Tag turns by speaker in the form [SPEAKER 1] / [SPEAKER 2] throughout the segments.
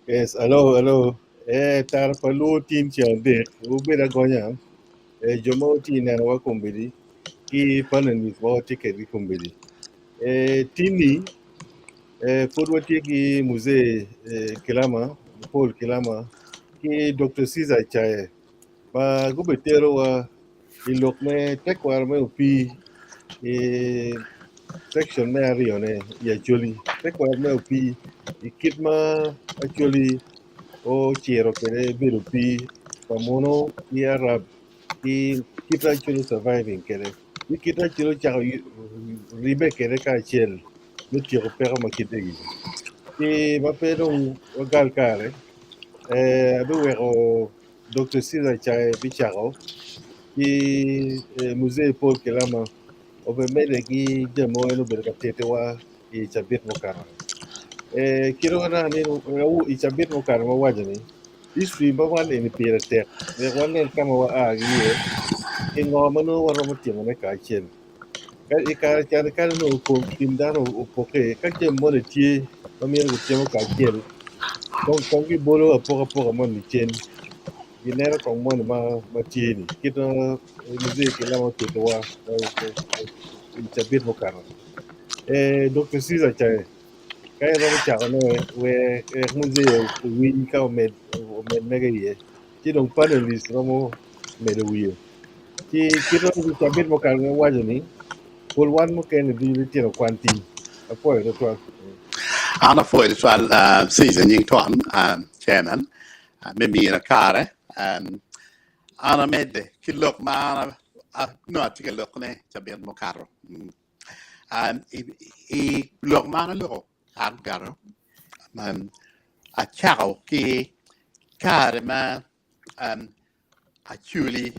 [SPEAKER 1] Yes, hello, hello. Eh, tara pa luo tin ce adek, wubed agonya. Eh, jo ma watye neno wa kombeddi ki panelist ma watye kedgi kombeddi. Eh, tinni eh, pud watye ki Muzee eh, Kilama, Paul Kilama ki Dr. Caesar Chaye ma gubiterowa i lok me tekwaro me opii i section me aryone i Acholi. Tekwaro me opii i kit ma Acholi ociro kwede bedo opii pa munu ki Arab ki kit ma Acholi surviving kwede ki kit ma Acholi ocako ribbe kwede kacel me tyeko peko ma kit egi. Ki ma pe dong wagal kare, eh, abiweko Dokta Caesar Chae bicako ki Muzee Paul Kilama obimedde ki jami mogo en obedo ka tittiwa i cabit mukato. Kit ma aneno ni i cabit mukato ma waco ni history ma wan eni pire tek wek wanen ka ma waa ki iye ki ngo ma nongo waromo timone kacel. I kare ca ni kadi onongo kin dano opokke ka jami moni tye ma myero gutimo kacel kong gibolo apokapoka moni cen gineno kong moni ma tye ni kit ma muzee Kilama otitowa i cabit mukato. Dokta Caesar Chae ka iromo cakone wek muzee owiny ka omed mege iye ci dong panelist romo medo wiye. Ci kit ma cabit mukato ni waco ni pol wan mukene ducu litino kwan tim. Apwoyo tutwal.
[SPEAKER 2] An apwoyo tutwal Caesar nying twon chairman me mina kare. An amedde ki lok ma an nongo atye ka lokone cabit mukato. I lok ma an aloko kare mukato acako ki kare ma Acholi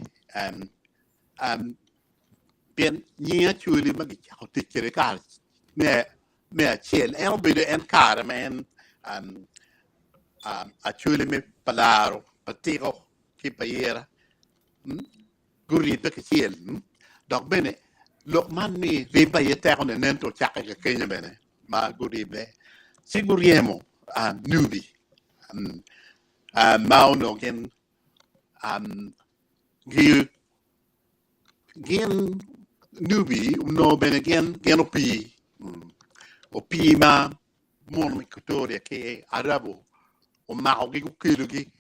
[SPEAKER 2] pien nying Acholi ma gicako tic kwede kare me acel en obedo en kare ma en Acholi me Palaro, Patiko ki Payira guribbe kacel dok bene lok man ni ribbe aye tekone nen to ocakke ka kenyo bene ma guribbe ci guryemo Nubi ma onongo gin gin Nubi onongo bene gin opii opii ma muno me Equatoria ki Arabo omakogi gukelogi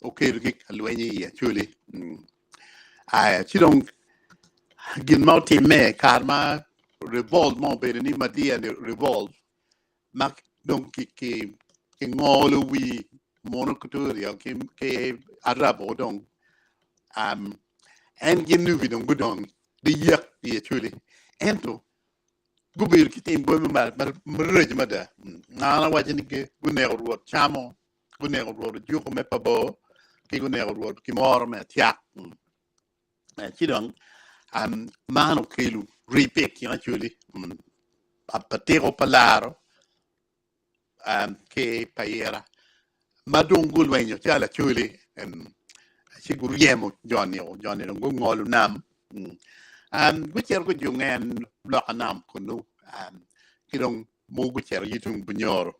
[SPEAKER 2] okelogi ka lweny i Acholi ci dong gin ma otimme kare ma revolt mo obedo ni Madia revolt ma dong kingolo wi muno Equatoria ki Arabo dong en gin nubi dong gudong giyek i Acholi ento gubedo ki tim bwome maraco mada an awaco ni guneko Rwot Camo guneko Rwot Ojuko me Pabor ki guneko Rwot Kimoro me Atyak Ci dong man okelo ribbe i kin Acholi pa tiko pa laro ki pa ira ma dong gulwenyo calo Acholi ci guryemo jo-ni jo-ni dong gungolo nam gucito gujunge loka nam kunu ki dong mogo gucito aye tung Bunyoro.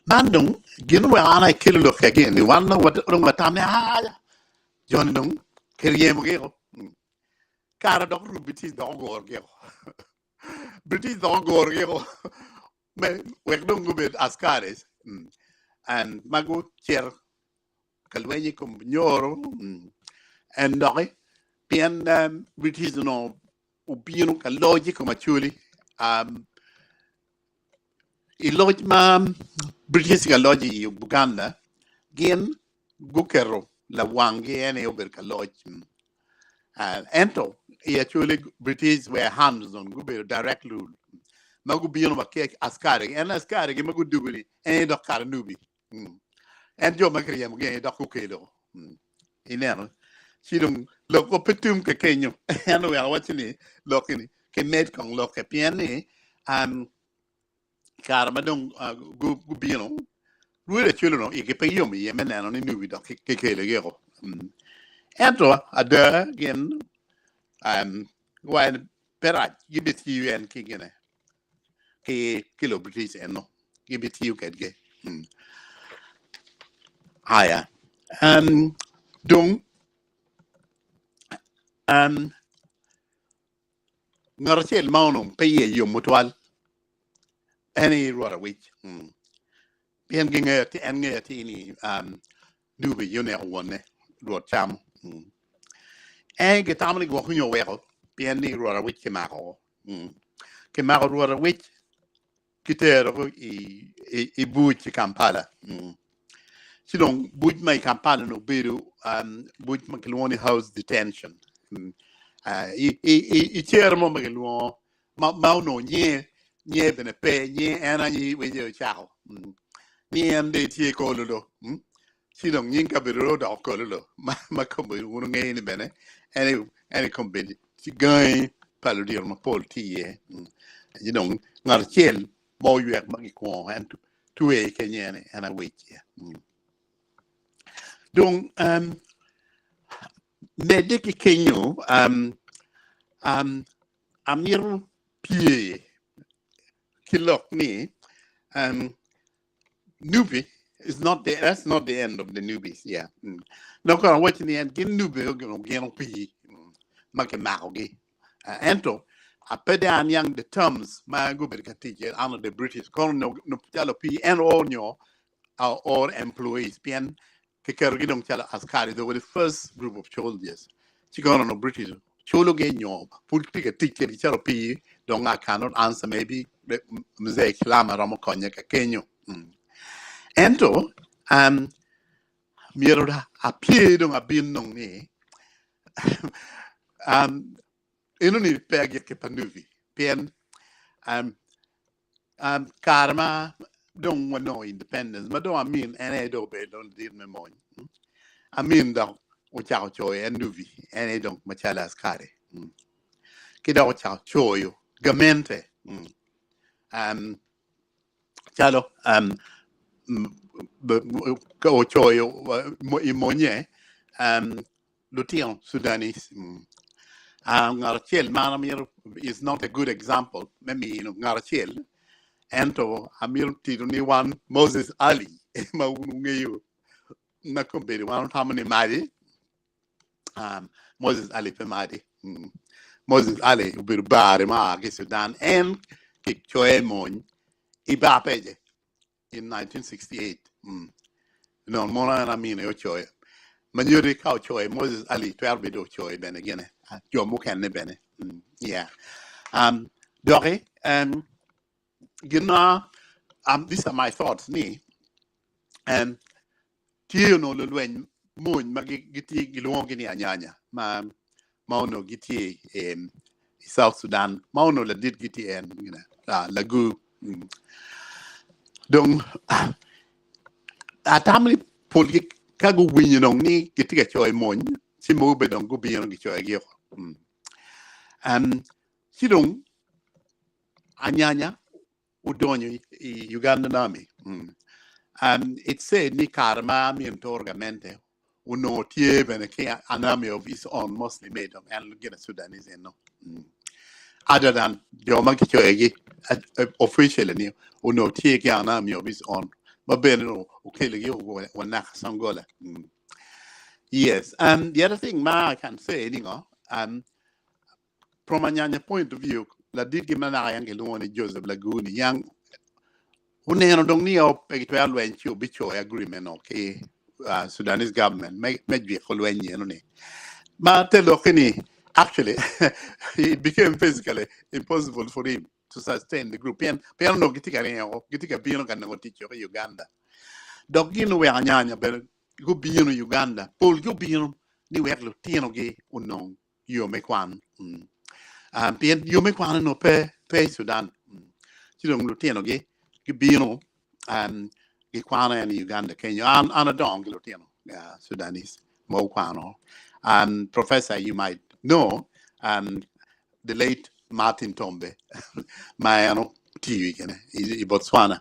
[SPEAKER 2] Man dong gin oweko an aye akelo lok ki gin ni wan dong watamo ni aa Jo-ni dong kiryemogi-o. Kare dok ru British dok ogorogi-o. British dok ogorogi-o me wek dong gubed askaris and ma gucito ka lweny i kom Nyoro and doki pien British onongo obino ka loc i kom Acholi i loc ma British tye ka loc i Buganda gin guketo lawanggi en aye obedo ka loc ento I Acholi British were hands on gubedo direct rule ma gubino wa ki askari en askari gi ma gudugo ni en dok kare nubi en jo ma kiryemo gi en dok gukelo ineno ci dong lok pe tum kekenyo en oweko waco ni lok ni kimed kong lokke pien ni kare ma dong gubino rwed Acholi onongo igi pe yom iye me neno ni nubi dok kikelogi oko. Ento ada gin guwaco ni pe rac gibitiyo en ki gine ki Lubritic eno gibitiyo kedgi. Aya dong Ngat acel ma onongo pe iye yom tutwal en aye Rwot Awic pien gingeyo en ngeyo atir ni Nubi aye oneko wonne Rwot Cam. En gitamo ni gwok nyo oweko pien ni Rwot Awic kimako kimako Rwot Awic kitero i buc i Kampala. Ci dong buc ma i Kampala ni obedo buc ma kilwongo ni house detention. I cere mo ma kilwongo ma onongo nyer nyer bene pe nyer en aye winyo ocako ni en dong etye kololo ci dong nying kabedo dong odoko kololo ma kombeddi wun wungeyo ni bene en i kombeddi ci gangi pa ludito mapol tye iye. Ci dong ngat acel ma oywek ma gikwongo en twe kenye ni en awic. Dong medde ki kenyo amito pye ki lok ni Newbie is not the that's not the end of the newbies. Yeah. No kono awaco ni en gin newbie gin opii ma kimakogi. Ento pe dong aniang the terms ma gubedo ka tic kwede under the British kono no calo opii en o nyo or employees pien kiketogi dong calo askari they were the first group of soldiers ci kono no British culogi nyo pud tye ka tic kwedgi calo opii dong I cannot answer maybe Mzee Kilama romo konye ka kenyo. Ento myero apye dong abin dong ni enoni pe agikki pa Nubi pien Kare ma dong wanongo independence ma dong Amin en aye dong obedo dong ladit me mony, Amin dok ocako coyo en Nubi en aye dong macalo askari ki dok ocako coyo gamente calo ocoyo i monye lutino Sudanese. Ngat acel ma an amito is not a good example me mino ngat acel ento amito tito ni wan Moses Ali ma wun wungeyo ma kombeddi wan watamo ni madi Moses Ali pe madi. Moses Ali obedo bari ma oa ki i Sudan en kicoye i mony i bar pece in 1968 no mono en amine ocoyo ma nyuti ka ocoyo Moses Ali twero bedo ocoyo bene gine jo mukene bene yeah doki gin ma these are my thoughts ni tye onongo lulweny mony ma gitye gilwongogi ni anyanya ma ma onongo gitye i South Sudan ma onongo laditgi tye en Lagu. Dong atamo ni polgi ka guwinyo dong ni gitye ka coyo mony ci mogo bene dong gubino gicoyogi oko. Ci dong anyanya odonyo i Ugandan Army. It said ni kare ma Amin toro gamente onongo tye bene ki an army of his own mostly made of en gin Sudanese eno. Other than jo ma kicoyogi officially ni onongo tye ki an army of his own ma bene okelogi wanaka Sangola. Yes, the other thing ma I can say ni ngo, from anyanya point of view, laditgi ma naka yang kilwongo ni Joseph Laguni yang oneno dong ni o pe gitwero lweny ci obicoyo agreement o ki Sudanese government me jwiko lweny eno ni. Ma te lokke ni actually it became physically impossible for him to sustain the group pien pien onongo gitye ka ringo gitye ka bino ka nongo tic i Uganda. Dok gin oweko anyanya bene gubino Uganda polgi obino ni wek lutinogi onong. yo me kwan. Mm. Um, pien yo me kwan onongo pe pe i Sudan. Mm. Ci dong lutinogi gibino um, gikwano en i Uganda kenyo. An, an adongo ki lutino uh, Sudanese ma okwano. Um, professor, you might know um, the late Martin Tombe ma en otiyo i kene i, i Botswana.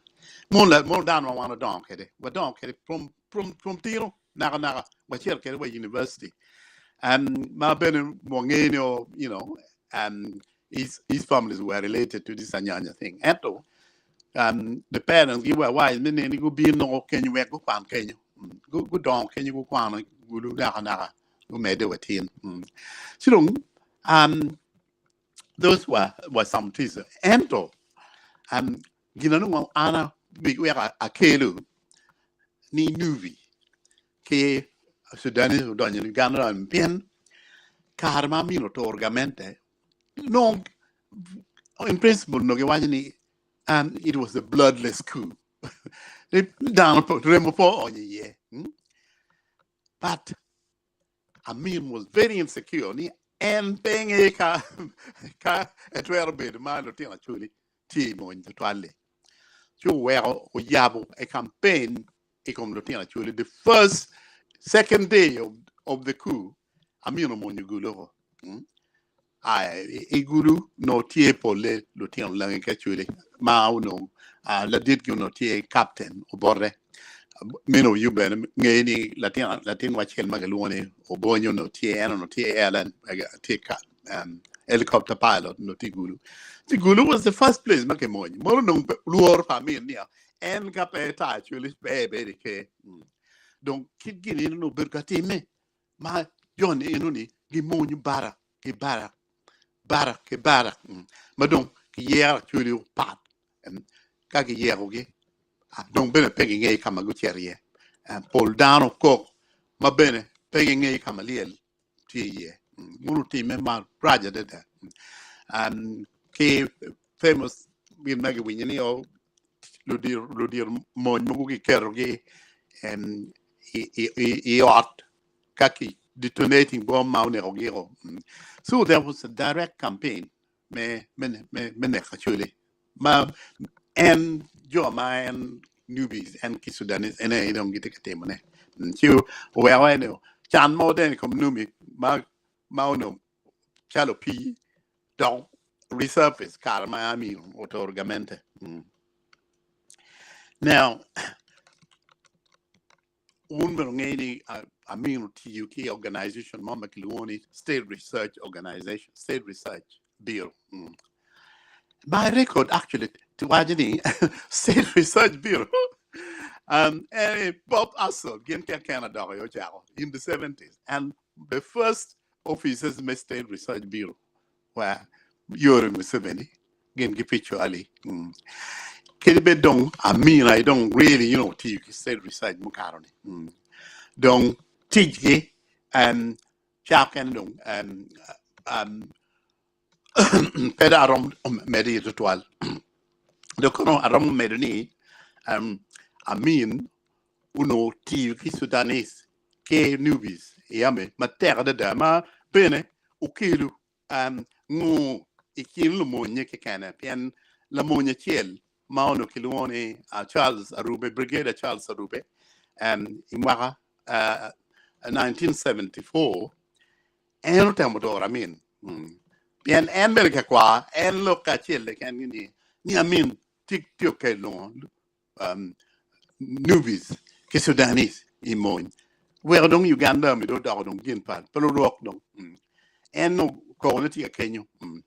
[SPEAKER 2] Mon la mon dano ma wan odongo kwede, wadongo kwede from from from tiro naka naka wacito kwede wa university. Um, ma bene wangeyo ni oh, you know, um, his, his families were related to this Anyanya thing. Ento, um, the parents gi were wise me neni gubin nongo kenyo wek gukwan kenyo. Mm. Gu- Gudongo kenyo gukwano gulu naka naka gumedde wa tin. Mm. Ci dong, um, those were, were some things. Ento, um, gin anongo an wek akelo ni Nubi ki Sudanese odonyo i Uganda pien kare ma Amin oturo gamente nongo in principle nongo giwaco ni um, it was a bloodless coup. Ni dano po- remo po oonyo iye. Mm? But Amin was very insecure ni en pe nge ka ka etwero bedo ma lutino Acholi tye i mony tutwal-li. Ci oweko oyabo a campaign i kom lutino Acholi the first second day of, of the coup Amin omonyo Gulu mm? Ai, i Gulu no tye polle lutino langi ki Acholi ma onongo uh, laditgi onongo tye captain obote meno oyu bene ngeyo ni latin latin wacel ma gilwongo ni Obonyo onongo tye en onongo tye airline tye ka um, helicopter pilot onongo tye i Gulu. Ci Gulu was the first place ma kimonyo mono onongo pe- lworo pa Amin niya en ka pe eta Acholi pe ebedo i ker. Mm. Dong kit gin eno onongo obedo ka timme ma joni eno ni gimonyo bara ki bara bara ki bara mm. ma dong giyero Acholi opat mm. ka giyekogi ah, dong bene pe gingeyo ka ma gucito iye. Ah, pol dano kok ma bene pe gingeyo ka ma lyel tye iye. Mm, Mono otimme marac adada. Mm. Um, ki famous gin ma giwinyo ni oh, ludir ludir mony mogo giketogi em, i, i, i, i ot ka ki detonating bomb ma oneko giko. Mm. So there was a direct campaign me me me me neko Acholi ma en jo ma en newbies en ki Sudanese en aye dong gitye ka timone. Mm, Ci oweko en can mo den i kom Numi ma ma onongo calo pii dok resurface kare ma Amin otoro gamente. Mm. Now, un bene wungeyo ni uh, Amin otiyo ki organization mo ma kilwongo ni State Research Organization, State Research Bureau. Mm. My record actually tiwaco ni State Research Bureau um, eh, Bob Russell gin keken odoko i ocako in the 70s and the first officers me State Research Bureau were Yoweri Museveni gin ki Picho Ali. Mm. Kadi bed dong Amin I don't really you know tiyo ki State Research mukato ni. Mm. Dong ticgi um, cak kene dong um, um, pe dong arom medo iye tutwal. Dong kono aromo medo ni um, Amin onongo tiyo ki Sudanese ki Nubis i ame matek adada ma bene okelo um, ngur i kin lumonye kekene pien lamony acel ma onongo kilwongo ni uh, Charles Arube, Brigadier Charles Arube um, i mwaka uh, 1974 en otemo doro Amin mm. pien en bene kakwar en lok kacel keken ni ni Amin tye tye okelo um, Nubis ki Sudanese i mony weko dong Uganda mi dong odoko dong gin pa pa lurok dong mm. En okoko ni tye ka kenyo mm.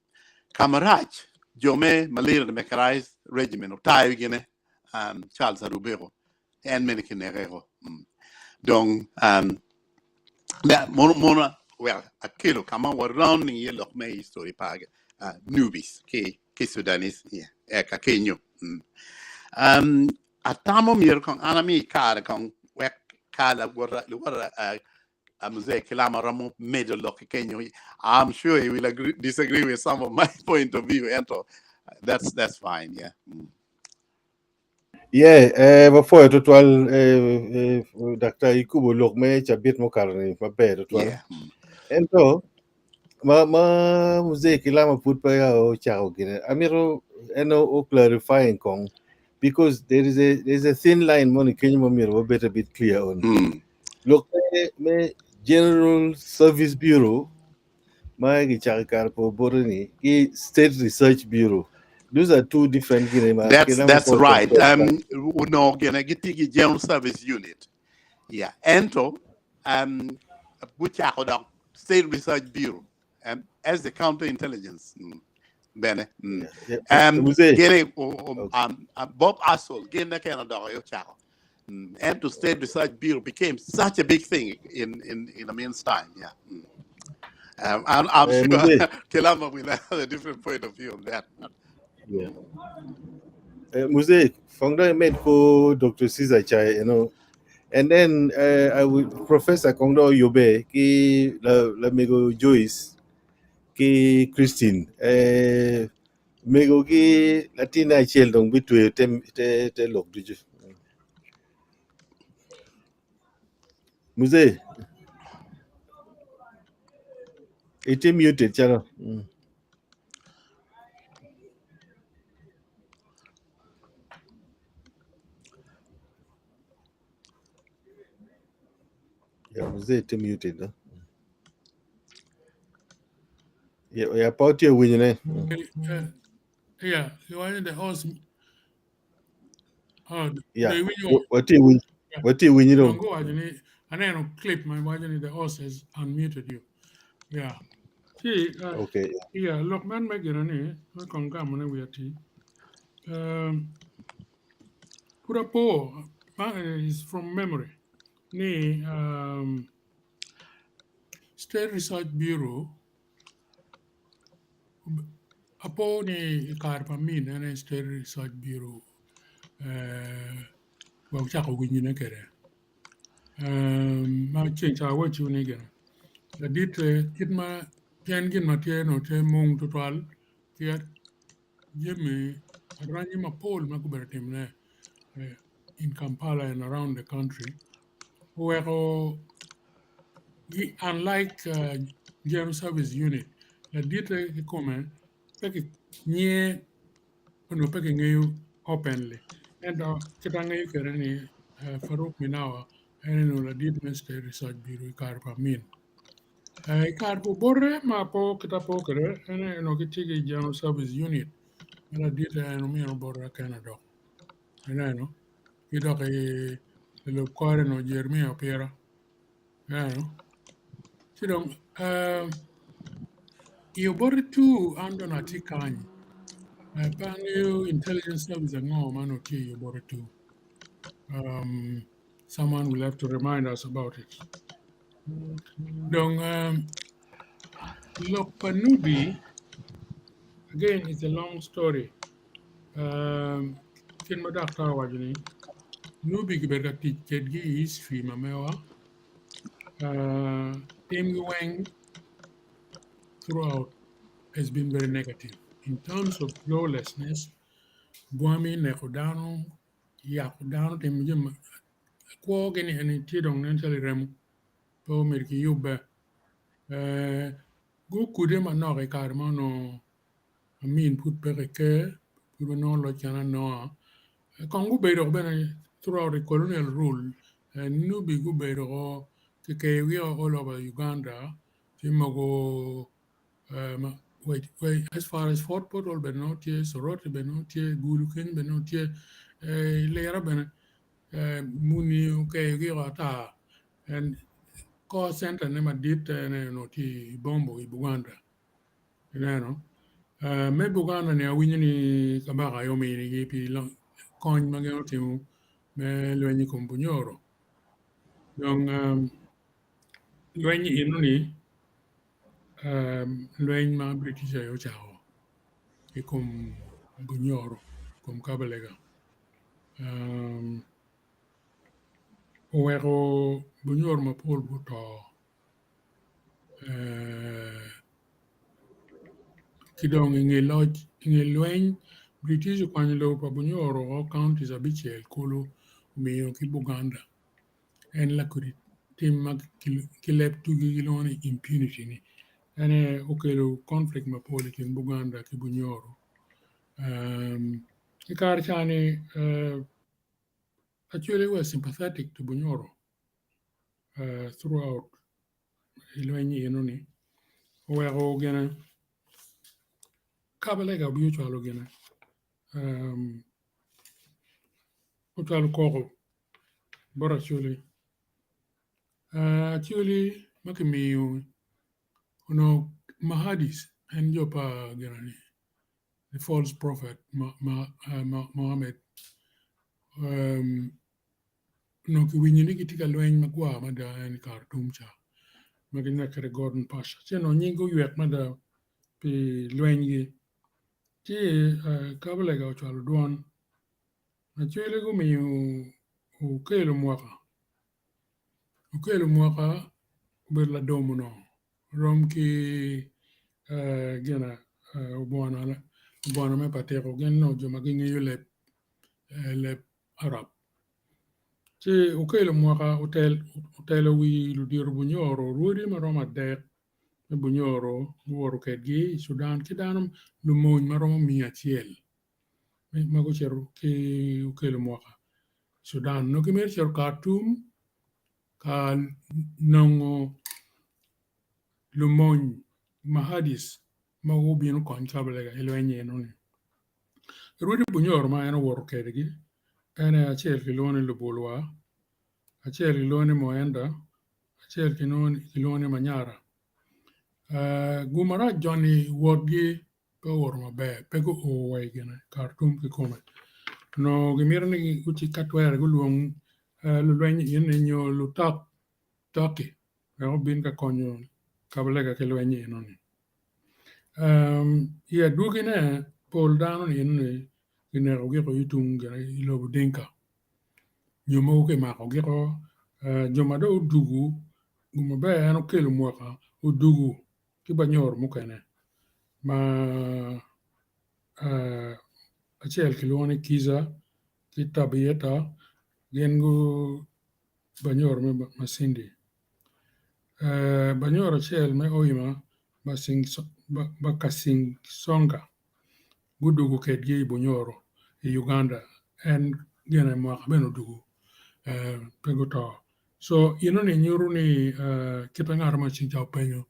[SPEAKER 2] Ka marac jo me Malaria Mechanized Regiment otayo gine um, Charles Arubeko en mene kinekeko mm. Dong um, mono mono wek akelo ka ma warounding iye lok me history pa uh, Nubis ki ki Sudanese yeah, eh, ka kenyo mm. Um, atamo myero kong an ami kare kong wek kala wota wota uh, Mzee Kilama romo medo lok ki kenyo. I'm sure he will agree, disagree with some of my point of view. Ento, that's that's fine. Yeah. Mm.
[SPEAKER 1] Yeah, eh, wapwoyo tutwal eh, eh, Dr. Ikubo lok me cabit mukato ni maber tutwal.
[SPEAKER 2] Yeah. Mm.
[SPEAKER 1] Ento Ma mzee Kilama pud pe ochako gine. Amito en o clarifying kong because there is a thin line moni kenyo ma myero wabed a bit clear on. Lok me General Service Bureau ma gichako kare pa Obote ni ki State Research Bureau. Those are two different gine ma
[SPEAKER 2] That's
[SPEAKER 1] Kilama
[SPEAKER 2] that's
[SPEAKER 1] ko
[SPEAKER 2] right.
[SPEAKER 1] compare.
[SPEAKER 2] Onongo gine gitye ki General Service Unit. Yeah. Ento guchako dok State Research Bureau as the counter intelligence. Bene.
[SPEAKER 1] Yeah. Mzee.
[SPEAKER 2] Gene
[SPEAKER 1] Okay.
[SPEAKER 2] Bob Asol gin kene dok aye ochako. And to State Research Bureau became such a big thing in Amin's time. Yeah. I'm sure
[SPEAKER 1] Mzee.
[SPEAKER 2] Kilama will have a different point of view on that.
[SPEAKER 1] Yeah. Mzee, Fongdo met ko Dr. Caesar Chai. And then I would Professor Kongdo Yobe ki la mego Joyce ki Christine mego ki Latina achiel dong bitweyo te te te lok ducu. Mzee, ite muted chalo. Yeah, mzee ite muted. No? Yeah, pauti winyo ne.
[SPEAKER 3] Yeah, you are in the house. Oh,
[SPEAKER 1] Yeah.
[SPEAKER 3] the winyo.
[SPEAKER 1] Wati winyo. Wati winyo
[SPEAKER 3] Don't
[SPEAKER 1] dong.
[SPEAKER 3] go ajini. Aneno clip my wajini the host has unmuted you. Yeah. See,
[SPEAKER 1] Okay.
[SPEAKER 3] yeah, look man me gina ni me konga mone we ati. Pura po is from memory. Ni State Research Bureau apo ni kar pa min ene State Research Bureau wa chako winyo ne kere. Ma chieng cha wacho ni gina. Ladit kit ma pien gin ma tye no tye mung tutwal kiet jami aranyi mapol ma gubedo timne in Kampala and around the country. Oweko unlike General Service Unit, ladit kikome pe ki nye ono pe kingeyo openly. Ento kita ngeyo kere ni Farouk Minawa en ono ladit me State Research Bureau i kare pa min. I kare pa Obote ma po kita po kede en ono gitye ki General Service Unit ma ladit en omyero Obote kene dok. Ineno ki dok i lub kore no Jeremia Opira. Ineno ci dong i Obote 2 an dong atye kany pe angeyo intelligence service ango ma onongo tye i Obote 2. Someone will have to remind us about it. Dong lok pa Nubi again it's a long story. Kit ma daktar owaco ni Nubi kibedo ka tic kedgi i history ma mewa timgi weng throughout has been very negative in terms of lawlessness. Bwami neko dano, yako dano timo jami kwogi ni eni tye dong nen calo iremo pe omyero kiyubbe. Gukude manok i kare ma onongo Amin pud peke ker pud wanongo loc can anonga kong gubedo bene throughout the colonial rule Nubi gubedo ko kikeyogi all over Uganda ci mogo as far as Fort Portal bene nongo tye, Soroti bene nongo tye, Gulu kenyo bene nongo tye, Lira bene muni okeyogi ata and core center ne madit ene onongo tye i Bombo i Buganda. Ineno me Buganda ni awinyo ni kabaka aye ominigi pi kony ma gin otimo me lweny i kom Bunyoro. Dong lweny eno-ni lweny ma British aye ocako i kom Bunyoro, i kom Kabalega. Oweko Bunyoro mapol guto ki dong i nge loc i nge lweny British okwanyo lobo pa Bunyoro woko counties abicel kulu omiyo ki Buganda en lakodi tim ma ki leb tugi gilwongo ni impunity ni. En aye okelo conflict mapol i kin Buganda ki Bunyoro. I kare ca-ni Acholi were sympathetic to Bunyoro throughout i lweny eno-ni oweko gine Kabalega obino ocwalo gine ocwalo koko bot Acholi. Acholi ma kimiyo onongo Mahadis en jo pa gin-ni the false prophet Mohammed onongo kiwinyo ni gitye ka lweny magwar mada en i Khartoum ca ma gineke kwede Gordon Pasha ci onongo nyinggi oywek mada pi lwenygi ci Kabalega ocwalo dwon Acholi gumiyo okelo mwaka okelo mwaka obedo ladom onongo rom ki gina obwana me patiko gin onongo jo ma gingeyo leb Arab ci okelo mwaka otelo wi ludito Bunyoro rwodi ma romo adek me Bunyoro guwoto kwedgi i Cudan ki dano lumony ma romo miya acel ma gucito ki okelo mwaka i Cudan onongo gimito cito Khartoum ka nongo lumony Mahadis ma gubino kony Kabalega i lweny eno-ni. Rwodi Bunyoro ma en owoto kwedgi en aye acel kilwongo ni Lubulwa, acel kilwongo ni Muenda, acel kilwongo ni Manyara. Gumarac joni wotgi pe owoto maber, pe guo wa i gine Khartoum kikome. Onongo gimito ni gucit ka twere gulwong lulweny eni nyo lutok Turkey wek obin ka konyo Kabalega ki lweny eno-ni. I adwogine, pol dano ni eno-ni kineko giko i tung gire i lobo Dinka nyo mogo kimako giko jo ma dong odugu maber en okelo mwaka odugu ki banyoro mukene ma acel kilwongo ni Kiza ki Tabieta gin gu banyoro me Masindi. Banyoro acel me Hoima Bakasingsonga gudugo kedgi i Bunyoro i Uganda en gine mwaka bene odugo pe guto. So enoni nyuto ni kit ma ngat mo ceng ca openyo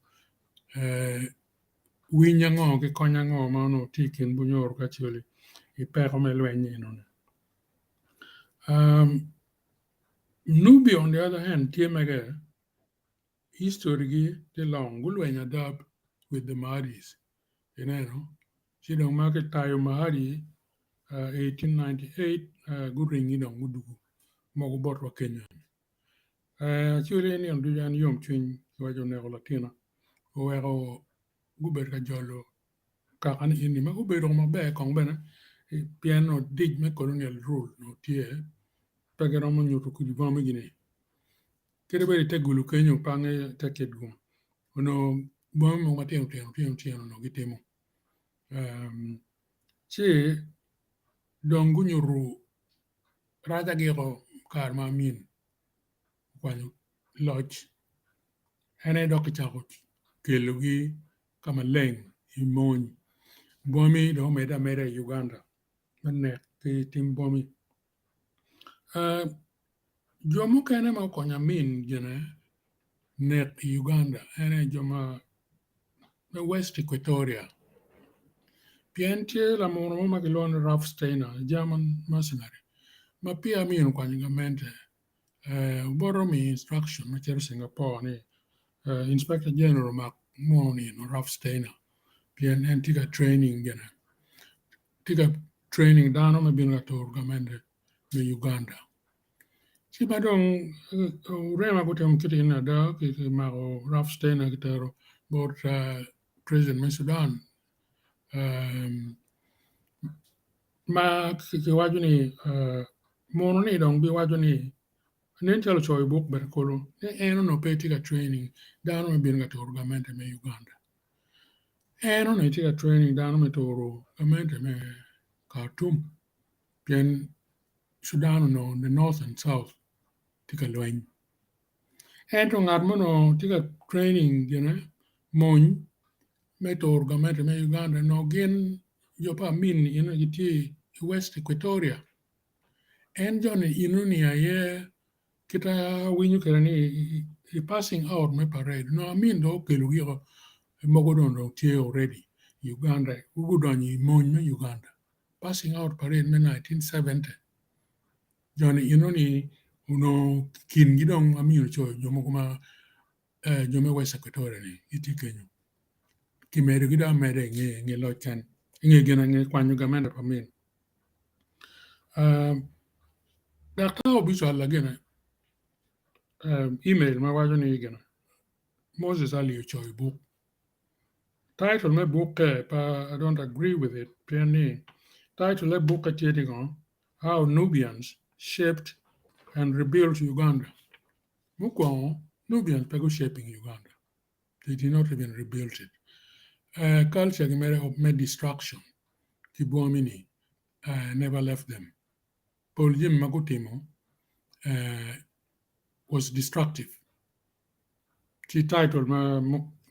[SPEAKER 3] winy ango ki kony ango ma onongo tye i kin Bunyoro ki Acholi i peko me lweny enoni. Nubi on the other hand tye mege history gi tye long gulwenyo ada with the Mahadis ineno ci dong ma kitayo Mahadi 1898 guringi dong gudugu mogo botwa kenyo Acholi nino ducu en yom cwiny kiwaco oneko latina oweko gubedo ka jolo kaka ni eni ma gubedo maber kong bene pien onongo dic me colonial rule onongo tye pe giromo nyuto kodi bwami-gi ni kadi bed ite gulu kenyo opange ite kitgum onongo bwami mogo matino tino tino tino onongo gitimo ci dong gunyuto rac agiko kare ma Amin okwanyo loc en aye dok kicako kelogi ka maleng i mony bwami dong omedde ameda i Uganda me nek ki tim bwami. Jo mukene ma okonyo Amin gine nek i Uganda en aye jo ma me West Equatoria pien tye lamunu mo ma kilwongo ni Ralph Steiner German mercenary ma peya Amin okwanyo gamente oboto omiyo instruction me cito Singapore ni Inspector General omak munu ni Ralph Steiner pien en tye ka training gine tye ka training dano me bino ka turo gamente me Uganda. Ci ma dong orema gutimo kit eni ada kimako Ralph Steiner kitero bot president me Sudan ma kiwaco ni munu ni dong biwaco ni nen calo ocoyo buk bene kulu ni en onongo pe tye ka training dano me bino ka turo gamente me Uganda. En onongo tye ka training dano me turo gamente me Khartoum pien Sudan onongo the north and south tye ka lweny. Ento ngat ma onongo tye ka training gine mony. me turo gamente me Uganda onongo gin jo pa Amin eno gitye i West Equatoria. En joni enoni aye kita awinyo kwede ni i passing out me parade onongo Amin dong okelo giko mogo dong dong tye already i Uganda gudonyo i mony me Uganda. Passing out parade me 1970 joni enoni onongo kingi dong Amin ocoyo jo mogo ma jo me West Equatoria ni gitye kenyo kimedogi dong ameda i nge loc ken i nge gin nge kwanyo gamente pa Amin. Daktar obicwalo gine email ma waco ni gine Moses Ali ocoyo buk title me bukke pe I don't agree with it pien ni title me bukke tye ni ngo How Nubians Shaped and Rebuilt Uganda. Mukwongo Nubians pe gu shaping Uganda they did not even rebuilt it. Culture gi mere me destruction ki bwami ni never left them. Pol jami ma gutimo was destructive. Ci title ma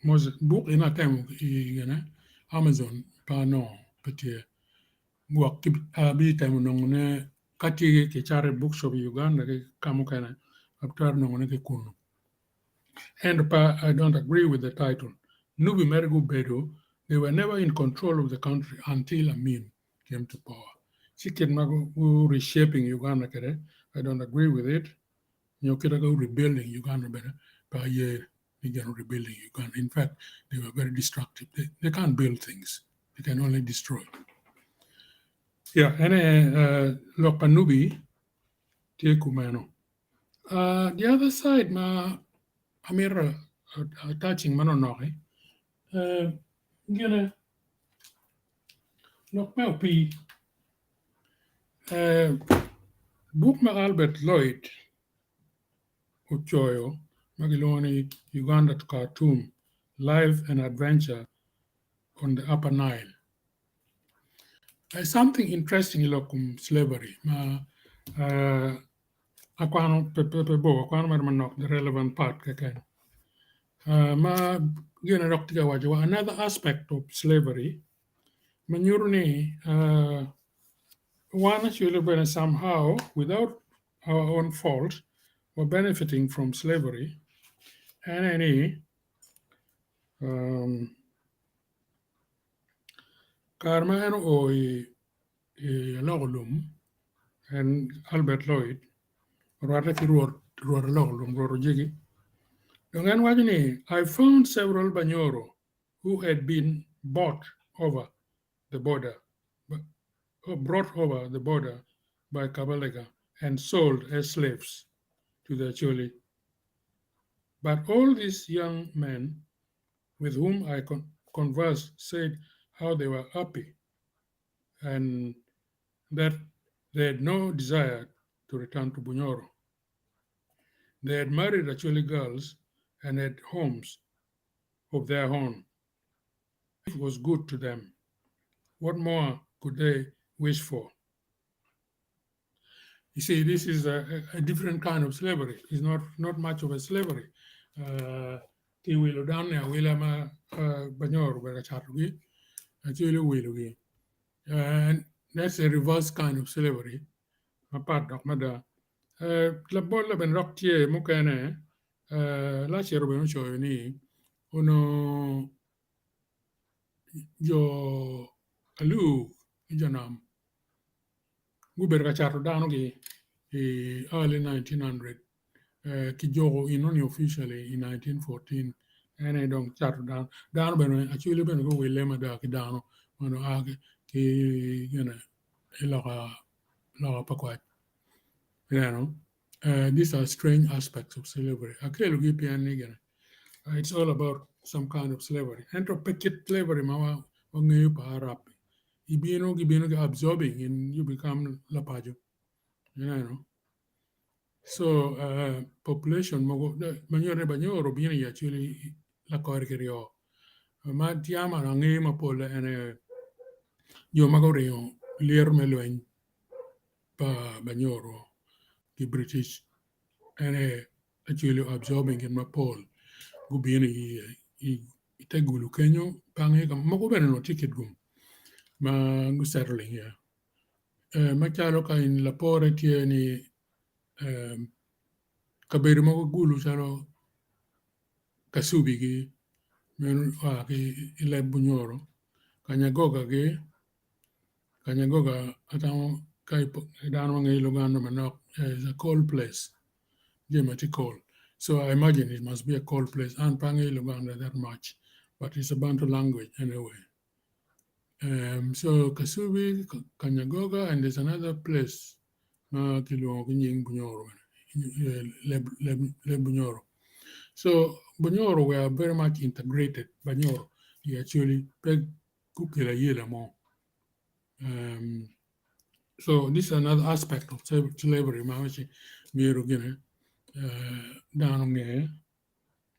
[SPEAKER 3] Moses buk eni atemo i gine Amazon pe anongo pe tye. Gwok abitemo nongone ka tye kicato i bookshop i Uganda ki ka mukene atwero nongone ki kunu. Ento pe I don't agree with the title. Nubi mere gubedo they were never in control of the country until Amin came to power. Ci kit ma gu reshaping Uganda kwede I don't agree with it nyo kit ma gu rebuilding Uganda bene pe aye ni gin rebuilding Uganda. In fact, they were very destructive. They can't build things. They can only destroy. Yeah, ene lok pa Nubi tye kumeno. The other side ma amito touching manonoki gine lok me opii. Buk ma Albert Lloyd ocoyo ma kilwongo ni Uganda to Khartoum, Life and Adventure on the Upper Nile. There's something interesting i lok kom slavery ma akwano pe bor akwano mere manok the relevant part keken. Ma gin dok tye ka waco wa another aspect of slavery ma nyuto ni wan actually bene somehow without our own fault were benefiting from slavery en aye ni kare ma en oo i aloko lum en Albert Lloyd orwatte ki rwot aloko lum rwot ojigi dong en waco ni I found several Banyoro who had been bought over the border brought over the border by Kabalega and sold as slaves to the Acholi. But all these young men with whom I conversed said how they were happy and that they had no desire to return to Bunyoro. They had married Acholi girls and had homes of their own. It was good to them. What more could they wish for? You see, this is a different kind of slavery. It's not much of a slavery. Ki wilo dano ni awila ma Banyoro obedo ka catogi, Acholi owilogi. And that's a reverse kind of slavery mapat dok mada. Labol bene dok tye mukene, Lacero bene ocoyo ni onongo jo Alur ki jo nam gubedo ka cato danogi i early 1900 ki joko enoni officially i 1914 en aye dong cato dano. Dano bene Acholi bene guwile mada ki dano ma onongo a ki gine i loka Pakwach. Ineno? These are strange aspects of slavery. Akelogi pien ni gine it's all about some kind of slavery. Ento pe kit slavery ma wangeyo pa Arab-bi. Ibino gibino ki absorbing and you become lapaco. Ineno? So population mogo ma nyuto ni Banyoro obino i Acholi lakore kiryo. Ma tyama angeyo mapol en aye jo ma guringo lyeto me lweny pa Banyoro ki British en aye Acholi absorbing gin mapol gubino i I te Gulu kenyo pe angeyo ka mogo bene onongo tye Kitgum ma gu settling iye macalo ka in lapore tye ni kabedo mogo Gulu calo Kasubi gi meno oa ki i leb Bunyoro, Kanyagoga gi Kanyagoga atamo ka dano ma ngeyo Luganda manok is a cold place jami ma tye cold so I imagine it must be a cold place an pe angeyo Luganda that much but it's a Bantu language anyway so Kasubi, Kanyagoga and there's another place ma kilwongo ki nying Bunyoro leb Bunyoro. So Bunyoro we are very much integrated Banyoro i Acholi pe gukelo ayela mo. So this is another aspect of slavery ma waci myero gine dano onge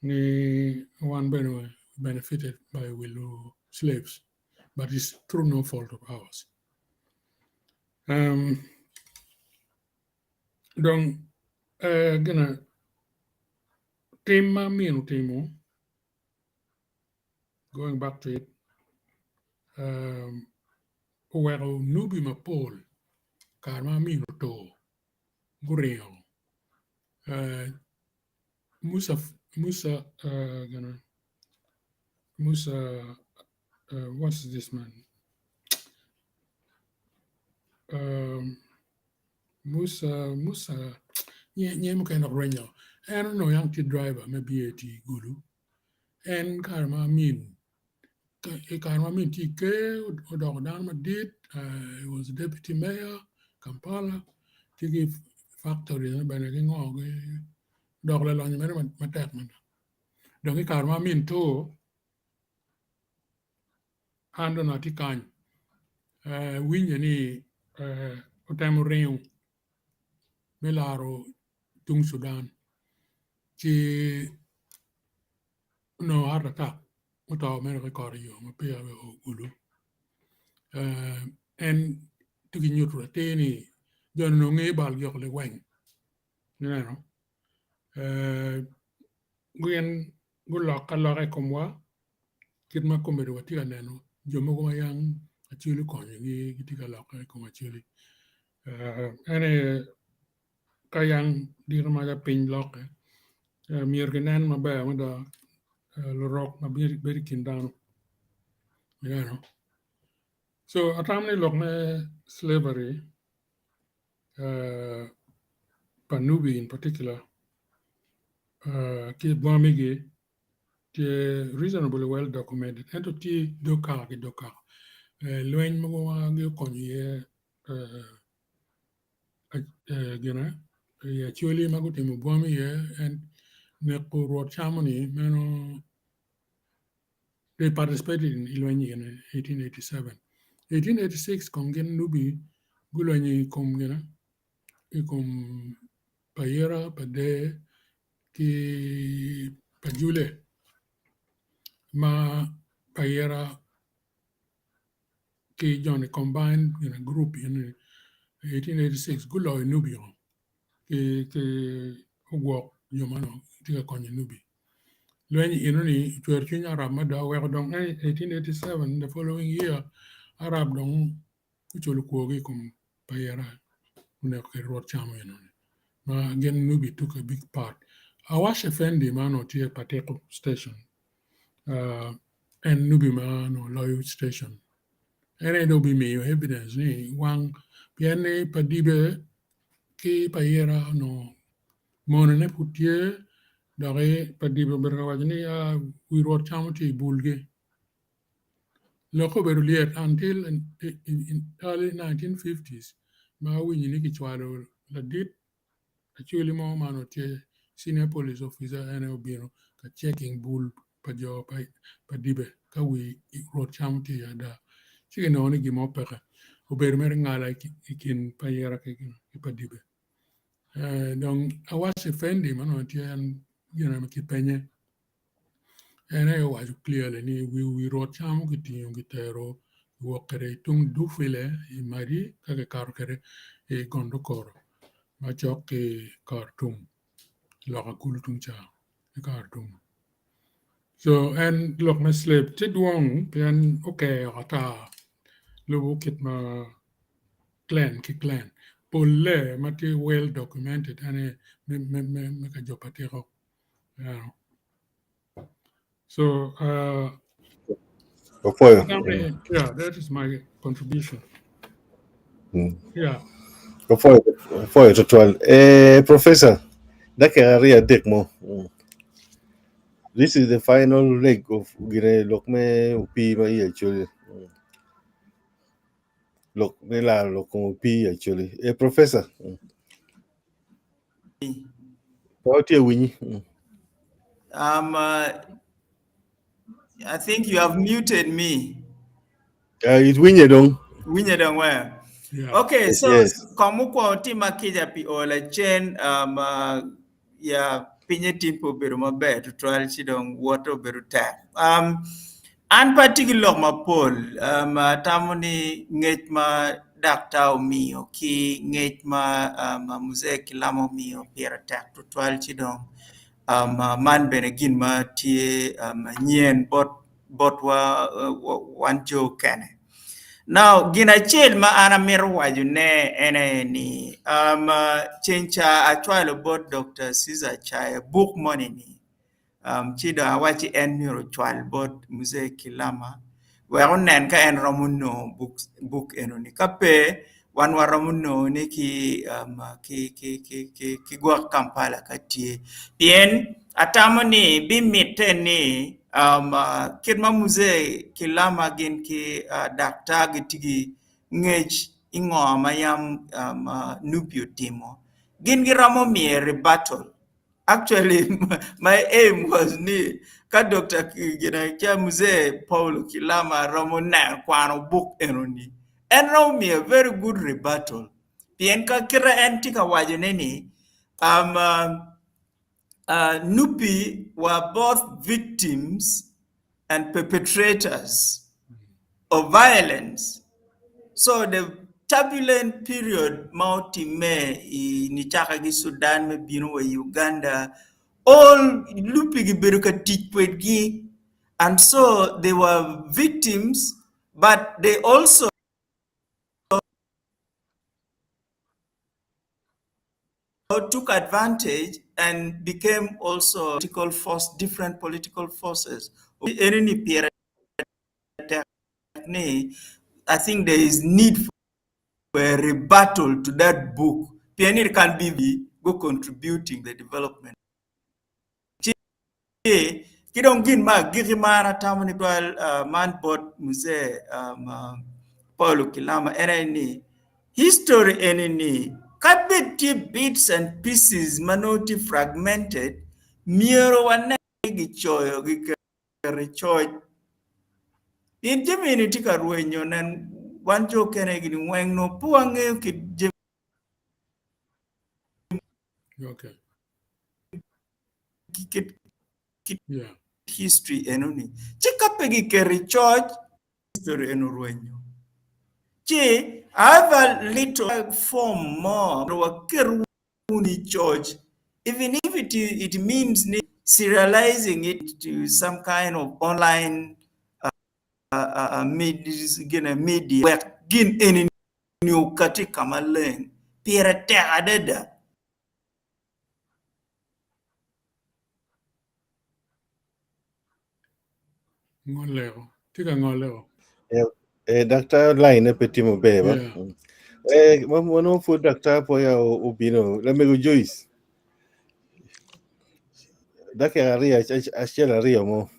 [SPEAKER 3] ni wan bene benefited by wilo slaves but it's through no fault of ours. Dong gine tim ma min otimo going back to it oweko nubi mapol kare ma min oto guringo Musa Musa gine Musa what's this man Musa Musa nyinge mukene dok rwenyo en onongo yam tye driver me BAT Gulu en kare ma min i kare ma min tye i ker odoko dano madit he was deputy mayor Kampala tye ki factory bene ki ngo odoko lalonyo mere matek mada dong i kare ma min to an dong atye kany winye ni otemo ringo me laro tung Sudan ci onongo heart attack oto mere ki kore yo ma peya ogulu en tye ki nyuto atir ni joni onongo ngeyo bal gi liweng ineno gin gulokke aloka i komwa kit ma kombeddi watye ka neno jo mogo ma yam Acholi okonyogi gitye ka lokke i kom Acholi en aye ka yam diro maca piny lokke myero kinen maber mada lurok ma bedo i kin dano ineno so atamo ni lok me slavery pa Nubi in particular ki bwamigi tye reasonably well documented ento tye dog kaka ki dog kaka lweny mogo ma gukonyo iye gine i Acholi ma gutimo bwam iye en neko Rwot Camo-ni meno they participated in lweny in 1887. 1886 kong gin Nubi gulwenyo i kom gine i kom Payira, Pader ki Pajule ma Payira ki joni combined in a group in 1886 guloyo Nubi o ki ogwok jo ma onongo tye ka konyo Nubi. Lweny enoni ocwero cwiny Arab mada oweko dong 1887 the following year Arab dong guculo kwogi i kom Payera oneko kwede Rwot Camo enoni ma gin Nubi took a big part. Awash Effendi ma onongo tye Patiko station en Nubi ma onongo loyo station en aye dong obimiyo evidence ni wang pien ni Padibe ki Payera onongo monone pud tye doki Padibe obedo ka waco ni wi Rwot Camo tye i bulgi. Lokke obedo lyet until in early 1950s ma awinyo ni kicwalo ladit Acholi mo ma onongo tye senior police officer en aye obino ka checking bul pa jo pa Dibe ka wi Rwot Camo tye iye ada ci kinongo ni gin mo peke obedo mere ngala i kin Payira ki pa Dibe dong Awaci Effendi ma onongo tye en gin ma kipenye En aye owaco clearly ni wi Rwot Camo kitingo kitero kiwok kwede i tung Dufile i Madi ka kikato kwede i Gondokoro macok ki Khartoum loka kulu tung ca ki Khartoum. So en lok me slave tye dwong pien okeyo ata lubo kit ma clan ki clan. Polle ma tye well documented ene me me me me ka jo pa Tiko. Yeah. So
[SPEAKER 1] Opwoyo.
[SPEAKER 3] yeah, that is my contribution. Yeah.
[SPEAKER 1] Opwoyo, opwoyo tutwal. Eh, Professor, dakika ariyo adek mo. This is the final leg of gine lok me opii ma iye Acholi. Lok me laro lok kom opii i Acholi. Eh, Professor. Pe watye winyi.
[SPEAKER 4] I think you have muted me.
[SPEAKER 1] It winye dong.
[SPEAKER 4] Winye dong where?
[SPEAKER 3] Yeah.
[SPEAKER 4] Okay, so
[SPEAKER 1] Yes.
[SPEAKER 4] komukwongo tima kica pi olo acen ya pinye tim pe obedo maber tutwal ci dong wote obedo tek. An pe atye ki lok mapol atamo ni ngec ma daktar omiyo ki ngec ma Mzee Kilama omiyo pire tek tutwal ci dong man bene gin ma tye nyen botwa wan jo okene. Now gin acel ma an amito wacone ene ni ceng ca acwalo bot Dr. Caesar Chayo buk moni ni ci dong awacci en myero ocwal bot Mzee Kilama wek onen ka en romo nongo buk enoni ka pe wan waromo nongone ki gwok Kampala ka tye pien atamo ni bimitte ni kit ma Mzee Kilama gin ki daktar gitye ki ngec i ngo ma yam Nupi otimo gin giromo miye rebuttal Actually, my aim was ni ka Dr. Gina ca Mzee Paulo Kilama romo neno kwano buk enoni en romo miyo a very good rebuttal pien ka kite en tye ka wacone ni Nupi were both victims and perpetrators of violence. So the turbulent period ma otimme i nicaka ki Sudan me bino wa i Uganda, all lupi gibedo ka tic kwedgi and so they were victims but they also took advantage and became also political force, different political forces. Eni pire tek ni I think there is need for a rebuttal to that book. Pien it can be go contributing the development. Ci ki dong gin ma agikki ma an atamo ni twal man bot Mzee Paulo Kilama en aye ni history eni ni ka bed tye bits and pieces ma nongo tye fragmented myero wanen ni gicoyo giketo i coc pien jami eni tye ka rwenyo nen wan jo okene gini weng nongo pe wangeyo kit jami
[SPEAKER 3] Okay.
[SPEAKER 4] Kit
[SPEAKER 3] Yeah.
[SPEAKER 4] history enoni ci ka pe giketo i coc history eno rwenyo ci I have a little form mo waket wunu i coc even if it, it means ni serializing it to some kind of online media wek gin eni okati ka maleng pire tek adada.
[SPEAKER 3] Ngoleo. Tye ka ngoleo.
[SPEAKER 1] Eh, daktar line pe tye maber ba.
[SPEAKER 3] Yeah.
[SPEAKER 1] Eh, wanongo pud daktar po ya obino. Lamego Joyce. Dakika ariyo, achiel ariyo mo.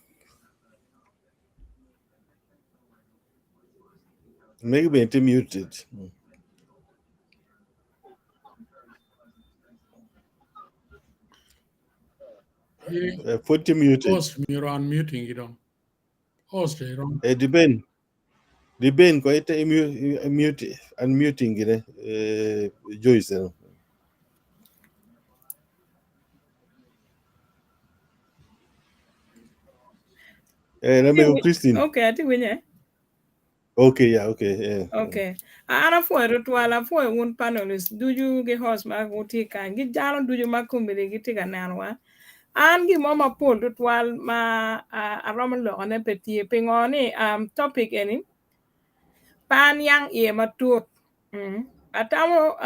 [SPEAKER 1] Megi bende tye muted. Pud tye muted.
[SPEAKER 3] Host myero unmuting gi dong. Host irom.
[SPEAKER 1] Eh, depend. Depend ko ite mute unmuting gine eh, Joyce. Eh. Eh, lamego Christine.
[SPEAKER 5] Okay, atye winye.
[SPEAKER 1] Okay, yeah, okay. Yeah.
[SPEAKER 5] Okay. An apwoyo tutwal, apwoyo wun panelists ducu gi host ma wutye kany, gi jalo ducu ma komedi gitye ka nenowa. An gin mo mapol tutwal ma aromo lokone pe tye pingo ni topic eni pe aniang iye matut. Atamo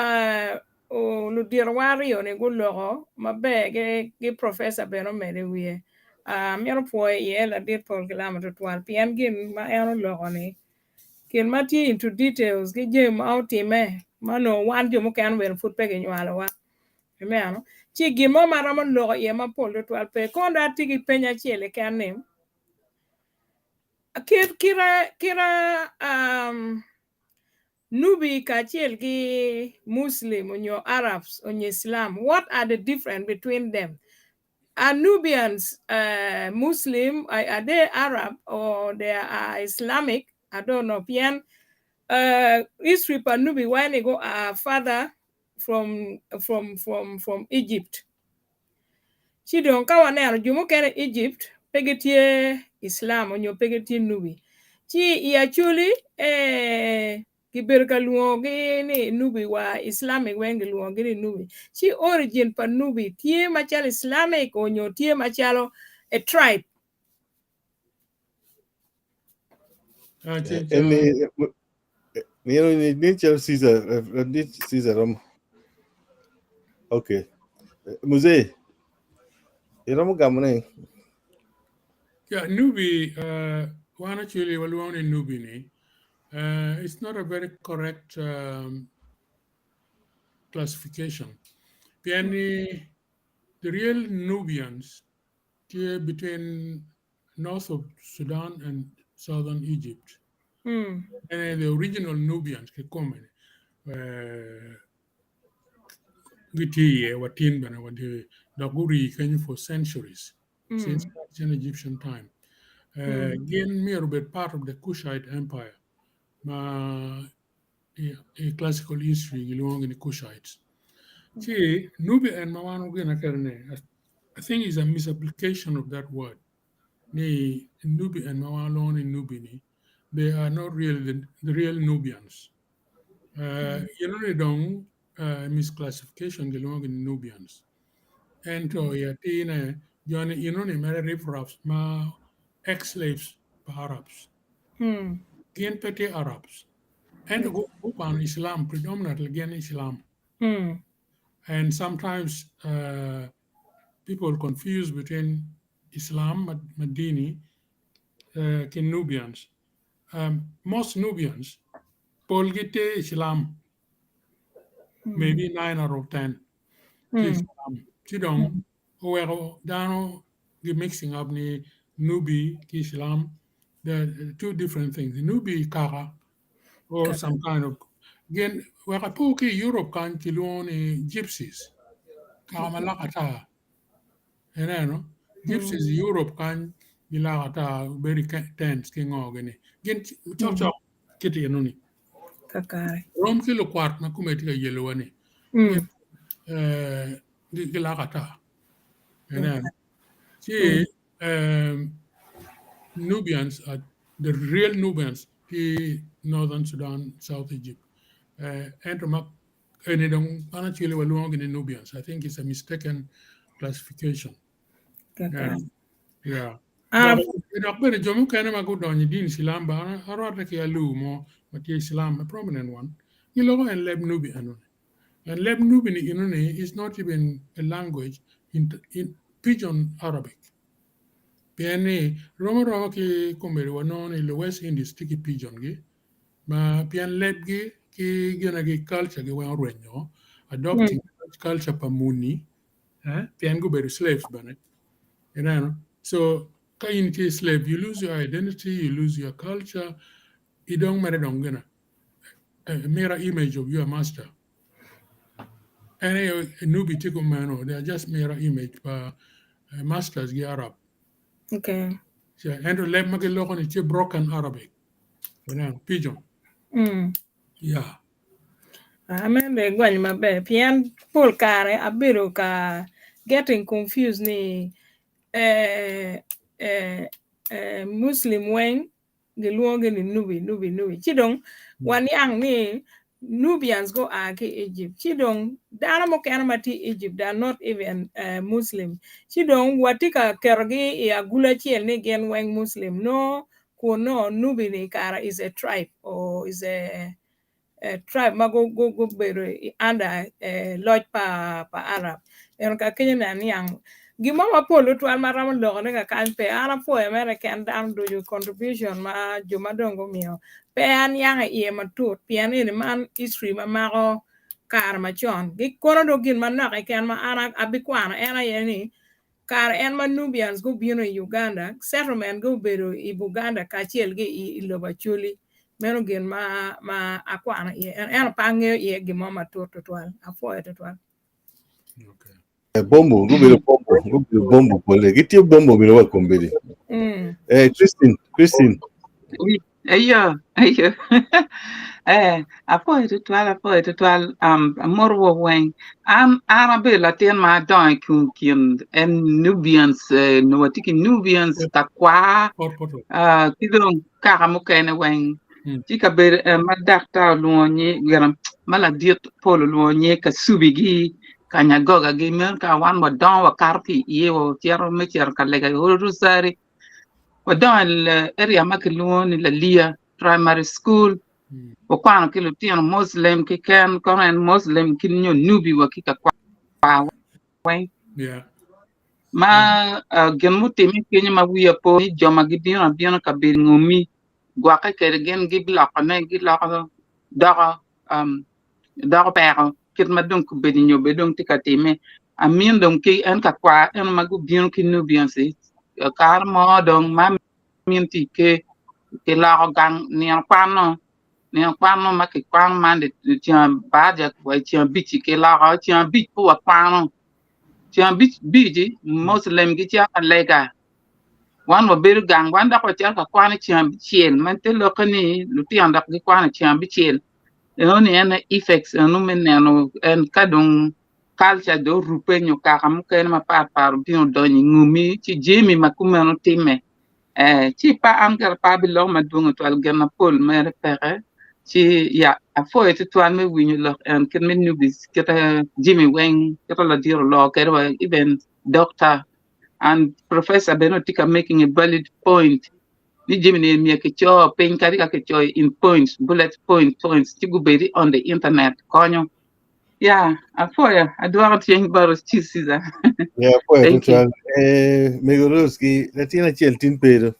[SPEAKER 5] luditowa aryo-ni guloko maber ki professor bene omedo i wiye. Amito pwoyo iye ladit Paul Kilama tutwal pien gin ma en oloko-ni gin ma tye into details ki jami ma otimme ma onongo wan jo mukene bene pud pe kinywalowa. Ineno? Ci gin mo ma aromo loko iye mapol tutwal pe. Kono dong atye ki peny acel keken ni, kit kite kite um, Nubi kacel ki Muslim onyo Arabs onyo Islam, what are the difference between them? Are Nubians uh, Muslim, are, are they Arab or they are Islamic? I don't know. Pien uh, history pa Nubi waco ni go are father from from from from Egypt. Ci dong ka waneno jo mukene i Egypt pe gitye Islam onyo pe gitye Nubi. Ci i Acholi eh, gibedo ka lwongogi ni Nubi wa Islamic weng gilwongogi ni Nubi. Ci origin pa Nubi tye macalo Islamic onyo tye macalo a tribe.
[SPEAKER 3] Ah, ci
[SPEAKER 1] En ni ni ni calo Caesar ni Caesar romo. Okay. Muzee, iromo gamo ne?
[SPEAKER 3] Yeah, Nubi, wan actually walwongo ni Nubi ni. It's not a very correct classification. Pien ni the real Nubians tye between north of Sudan and southern Egypt. And the original Nubians kikome gitye iye watin bene wadye dok gurii kenyo for centuries since ancient Egyptian time. Gin myero obed part of the Kushite Empire ma i classical history gilwongogi ni Kushites. Ci Nubi en ma wan ogine kede ni I think is a misapplication of that word ni Nubi en ma wan walwongo ni Nubi ni they are not really the real Nubians. You know dong misclassification gilwongogi ni Nubians. Ento i atine joni inoni mere riffraffs ma ex-slaves pa Arabs. Gin pe tye Arabs. Ento gukwano Islam predominantly gin Islam. And sometimes people confuse between Islam Madini ki Nubians. Most Nubians polgi tye Islam, maybe 9 out of 10 tye Islam. Ci dong oweko dano gi mixing up ni Nubi ki Islam, the two different things. Nubi kaka or some kind of gin wek apo ki i Europe kany kilwongo ni gypsies, kaka ma lak ata. Ineno? Gypsies i Europe kany gilak ata bedo i tents ki ngo gini. Gin cok cok kiti enoni.
[SPEAKER 5] Kakare.
[SPEAKER 3] Rom ki lukwat ma kome tye ka yelowa ni. Gilak ata. Ineno? Ci Nubians are the real Nubians ki Northern Sudan, South Egypt. Ento ma eni dong an actually walwongogi ni Nubians. I think it's a mistaken classification. Yeah. Dok bene jo mukene ma gudonyo i din Islam ba arwatte ki alur mo ma tye Islam, a prominent one. Giloko en leb Nubi enoni. And leb Nubi ni enoni is not even a language in, in Pidgin Arabic. Pien ni rom aroma ki komedi wanongo ni lu West Indies tye ki pidgin gi ma pien lebgi ki gina gi culture gi weng orwenyo adopting culture pa muni pien gubedo slaves bene ineno so ka in itye slave you lose your identity you lose your culture idong mere dong gina a mirror image of your master en aye Nubi tye kumeno they are just mirror image pa masters gi Arab
[SPEAKER 5] Okay.
[SPEAKER 3] So, ento leb ma giloko ni tye broken Arabic ineno pidgin yeah
[SPEAKER 5] Amen be gwany maber pien pol kare abedo ka getting confused ni eh, eh, eh, Muslim weng gilwongogi ni Nubi, Nubi, Nubi. Ci dong waniang ni Nubians go a ki Egypt. Ci dong dano mukene ma tye i Egypt they are not even uh, Muslim. Ci dong watye ka ketogi i agulu acel ni gin weng Muslim. No, kun no Nubi ni kara is a tribe or is a, a tribe ma go go go bedo i under eh, loc pa pa Arab. Eno ka kenyo ni aniang gin mo mapol tutwal ma romo lokone kakany pe an apwoyo mere ken dano ducu contribution ma jo ma dong gumiyo pe aniang i iye matut pien eni man history ma mako kare macon gikono dong gin manok keken ma an abikwano en aye ni kare en ma Nubians gubino i Uganda settlement gubedo i Buganda kacel ki i lobo Acholi meno gin ma ma akwano iye ento pe angeyo iye gin mo matut tutwal apwoyo tutwal.
[SPEAKER 3] Okay.
[SPEAKER 1] Eh, bombo, gubedo bombo, gubedo bombo pole. Gitye bombo bino wa kombedi.
[SPEAKER 5] Mm.
[SPEAKER 1] Eh, Christine, Christine.
[SPEAKER 6] Eyo, eyo. Eh, apwoyo tutwal, apwoyo tutwal. Um, amoro wa weng. An, an abedo latin ma adongo i kin, kin en Nubians, eh, nongo watye ki Nubians, Kakwa,
[SPEAKER 3] Pot poto.
[SPEAKER 6] ah, ki dong kaka mukene weng.
[SPEAKER 3] Mm.
[SPEAKER 6] Ci kabedo eh, ma daktar olwongo nyi, gin, ma ladit pol olwongo nyi Kasubi-gi, Kanyagogagi, meno ka wan wadongo wakato ki iye, wacito me cito ka lega i Odi Rosari. Wadongo i area ma kilwongo ni Lalia Primary School. Wakwano ki lutino Muslim keken, kono en Muslim ki nyo Nubi wa ki kakwar weng.
[SPEAKER 3] Yeah.
[SPEAKER 6] Ma uh, gin mutimme kenyo ma wiya po ni jo ma gibino abina kabedo ngomi gwokke kwede gin gibilokone giloko doko um, doko peko kit ma dong kobedo nyo bed dong tye ka timme. Amin dong ki en ka kwar eno ma gubino ki Nubians i kare mo dong ma min tye ke kiloko gang nino kwano nino kwano ma kikwano man ceng baraja wa ceng abic kiloko ceng abic pe wakwano ceng abic bic Muslim gicito ka lega wan wabedo gang wan dok wacito ka kwano ceng abicel ma te lokke ni lutino dok gikwano ceng abicel Enoni en aye effects eno me neno en ka dong culture dong orubbe nyo kaka mukene mapat pat obino odonyo i ngumi ci jami ma kumeno timme eh ci pa an kara pe abiloko madwong tutwal gin mapol mere peke ci ya apwoyo tutwal me winyo lok en kit me newbies kite jami weng kite ladit oloko kwede wa even doctor and professor bene tye ka making a valid point ni jami ni myero kico piny kadi ka kicoyo in points bullet point points ci gubedi on the internet konyo ya apwoyo adwoko ceng bot ci Caesar
[SPEAKER 1] Yeah, apwoyo
[SPEAKER 6] thank you
[SPEAKER 1] tutwal. Eh, Mego Rose ki latin acel tin pedo.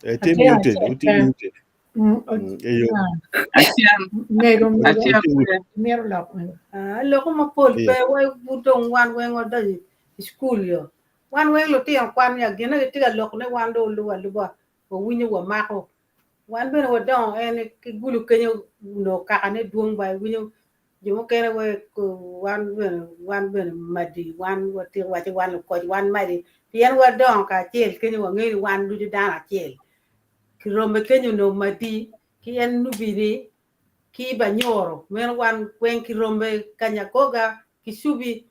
[SPEAKER 1] Eh, tye
[SPEAKER 7] Latin
[SPEAKER 1] muted,
[SPEAKER 7] acel
[SPEAKER 1] uti
[SPEAKER 7] pe.
[SPEAKER 1] muted.
[SPEAKER 7] Mm,
[SPEAKER 1] Eyo.
[SPEAKER 7] ah,
[SPEAKER 6] acel
[SPEAKER 7] Mego mego
[SPEAKER 6] acel
[SPEAKER 1] Uti
[SPEAKER 6] pe
[SPEAKER 7] mito lok mego.
[SPEAKER 8] Ah, loko mapol
[SPEAKER 1] Eyo.
[SPEAKER 8] pe wa dong wan weng wadonyo i cukul yo. Wan weng lutino kwan ya gin aye tye ka loko ni wan dong olubo aluba wawinyo wamako. Wan bene wadongo en ki gulu kenyo onongo kakane dwong ba iwinyo jo mukene we wan bene wan bene madi wan watye waco wan lukoc wan madi pien wadongo kacel kenyo wangeyo ni wan ducu dano acel. Kirombe kenyo onongo madi ki en nubini ki banyoro meno wan weng kirombe kanyakoga ki cubi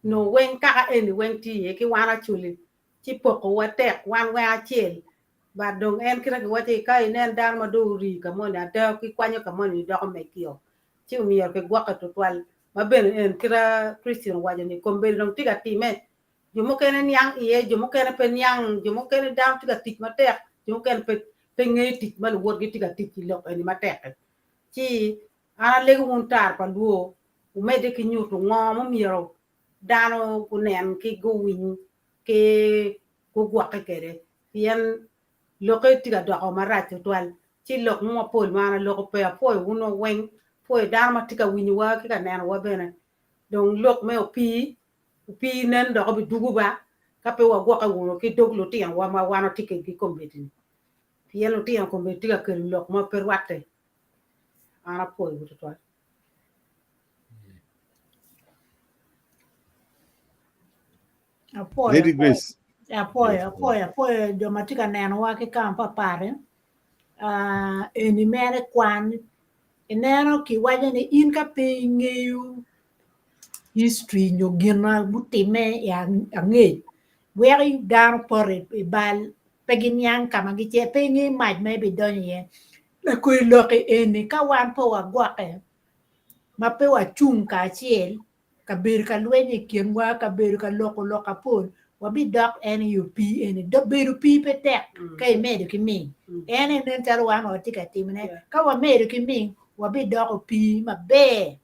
[SPEAKER 8] nongo weng kaka eni weng tye iye ki wan acholi ci poko wa tek wan weng acel but dong en kite kiwaco ka inen dano ma dong ori ka moni ada ki kwanyo ka moni doko megio ci omyero kigwokke tutwal ma bene en kita Christian owaco ni kombeddi dong tye ka time jo mukene niang iye jo mukene pe niang jo mukene dano tye ka tic matek jo mukene pe pe ngeyo tic ma luwotgi tye ka tic i lok eni matek-ki ci an alego wun tar pa luo wumedde ki nyuto ngo mumyero dano gunen ki guwiny ki gugwokke kwede pien lokke tye ka doko marac tutwal ci lok mo mapol ma an aloko pe apwoyo wun weng apwoyo dano ma tye ka winyowa ki ka nenowa bene dong lok me opii opii nen dok obidugo ba ka pe wagwokke wunu ki dog lutinowa ma wan watye kwedgi kombeddi-ni pien lutino kombeddi tye ka kelo lok ma pe rwatte an apwoyowu tutwal.
[SPEAKER 7] Apwoyo,
[SPEAKER 1] Lady
[SPEAKER 7] apwoyo,
[SPEAKER 1] Grace.
[SPEAKER 7] apwoyo,
[SPEAKER 1] Yes.
[SPEAKER 7] apwoyo, apwoyo jo ma tye ka nenowa ki ka mapat uh, eni mere kwan ineno kiwaco ni in ka pe ingeyo history nyo gin ma mutimme i angec weko dano poto i bal. Pe giniang ka ma gicito, pe ingeyo mac ma ibidonyo iye. Lakodi lok-ki eni ka wan pe wagwokke ma pe wacung kacel, kabedo ka lweny i kinwa, kabedo ka loko lok apol, wabidok en i opii eni. Bedo opii pe tek ka imedo ki ming. En aye nen calo wan watye ka timone. Ka wamedo ki ming, wabidoko opii maber.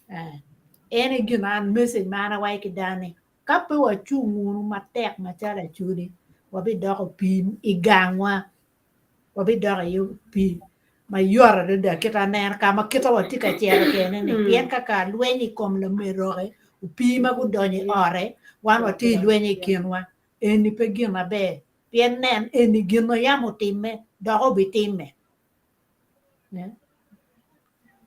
[SPEAKER 7] En aye gin ma an message ma an awaco ki dano ni ka pe wacung wunu matek macalo Acholi, wabidoko opii i gangwa. Wabidok iye opii mayot adada kit aneno ka ma kite watye ka cito kwede ni pien ka kar lweny i kom lameroke opii ma gudonyo i ote wan watye i lweny i kinwa eni pe gin maber pien nen eni gin ma yam otimme dok obitimme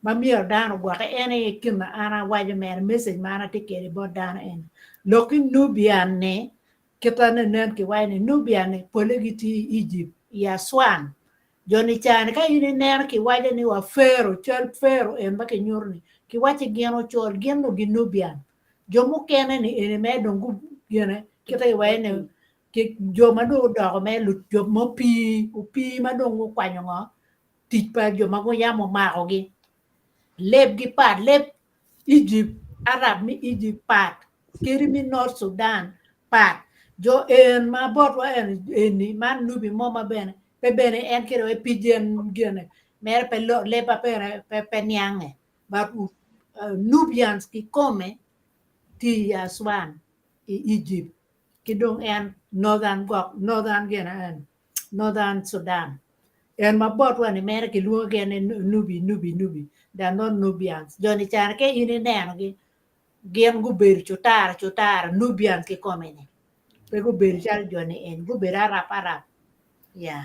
[SPEAKER 7] ma myero dano ogwoke en aye gin ma an awaco mere message ma an atye kwede bot dano eni lok ki Nubian ni Kit ma nen kiwaco ni Nubia-ni polle gitye i Ejipt, i Aswan. Jo-ni ca-ni ka in ineno kiwaco ni wa Pharaoh, cal Pharaoh en ma kinyuto-ni, kiwacci gin ocol, gin nongo ginubian. Jo mukene-ni eni mere dong gugene kite kiwaco ni jo ma dong odoko mere jo ma opii, opii ma dong gukwanyo ngo, tic pa jo ma yam omakogi. Lebgi pat, leb Egypt, Arab me Egypt pat, kadi me North Sudan pat. Jo en ma botwa en eni man nubi mo ma bene pe bene en kede wa pidgin gine mere pe lebba bene pe niange but Nubians kikome tye i Aswan i Egypt ki dong en Northern gok Northern gine en Northern Sudan. En ma botwa ni mere kilwongo gin ni Nubi, Nubi, Nubi. They are not Nubians. Jo ni cani ka in inenogi, gin gubedo cutara, cutara, Nubians kikome ni. Pe gubedo calo jo ni eni, gubedo Arab, Arab. Yeah.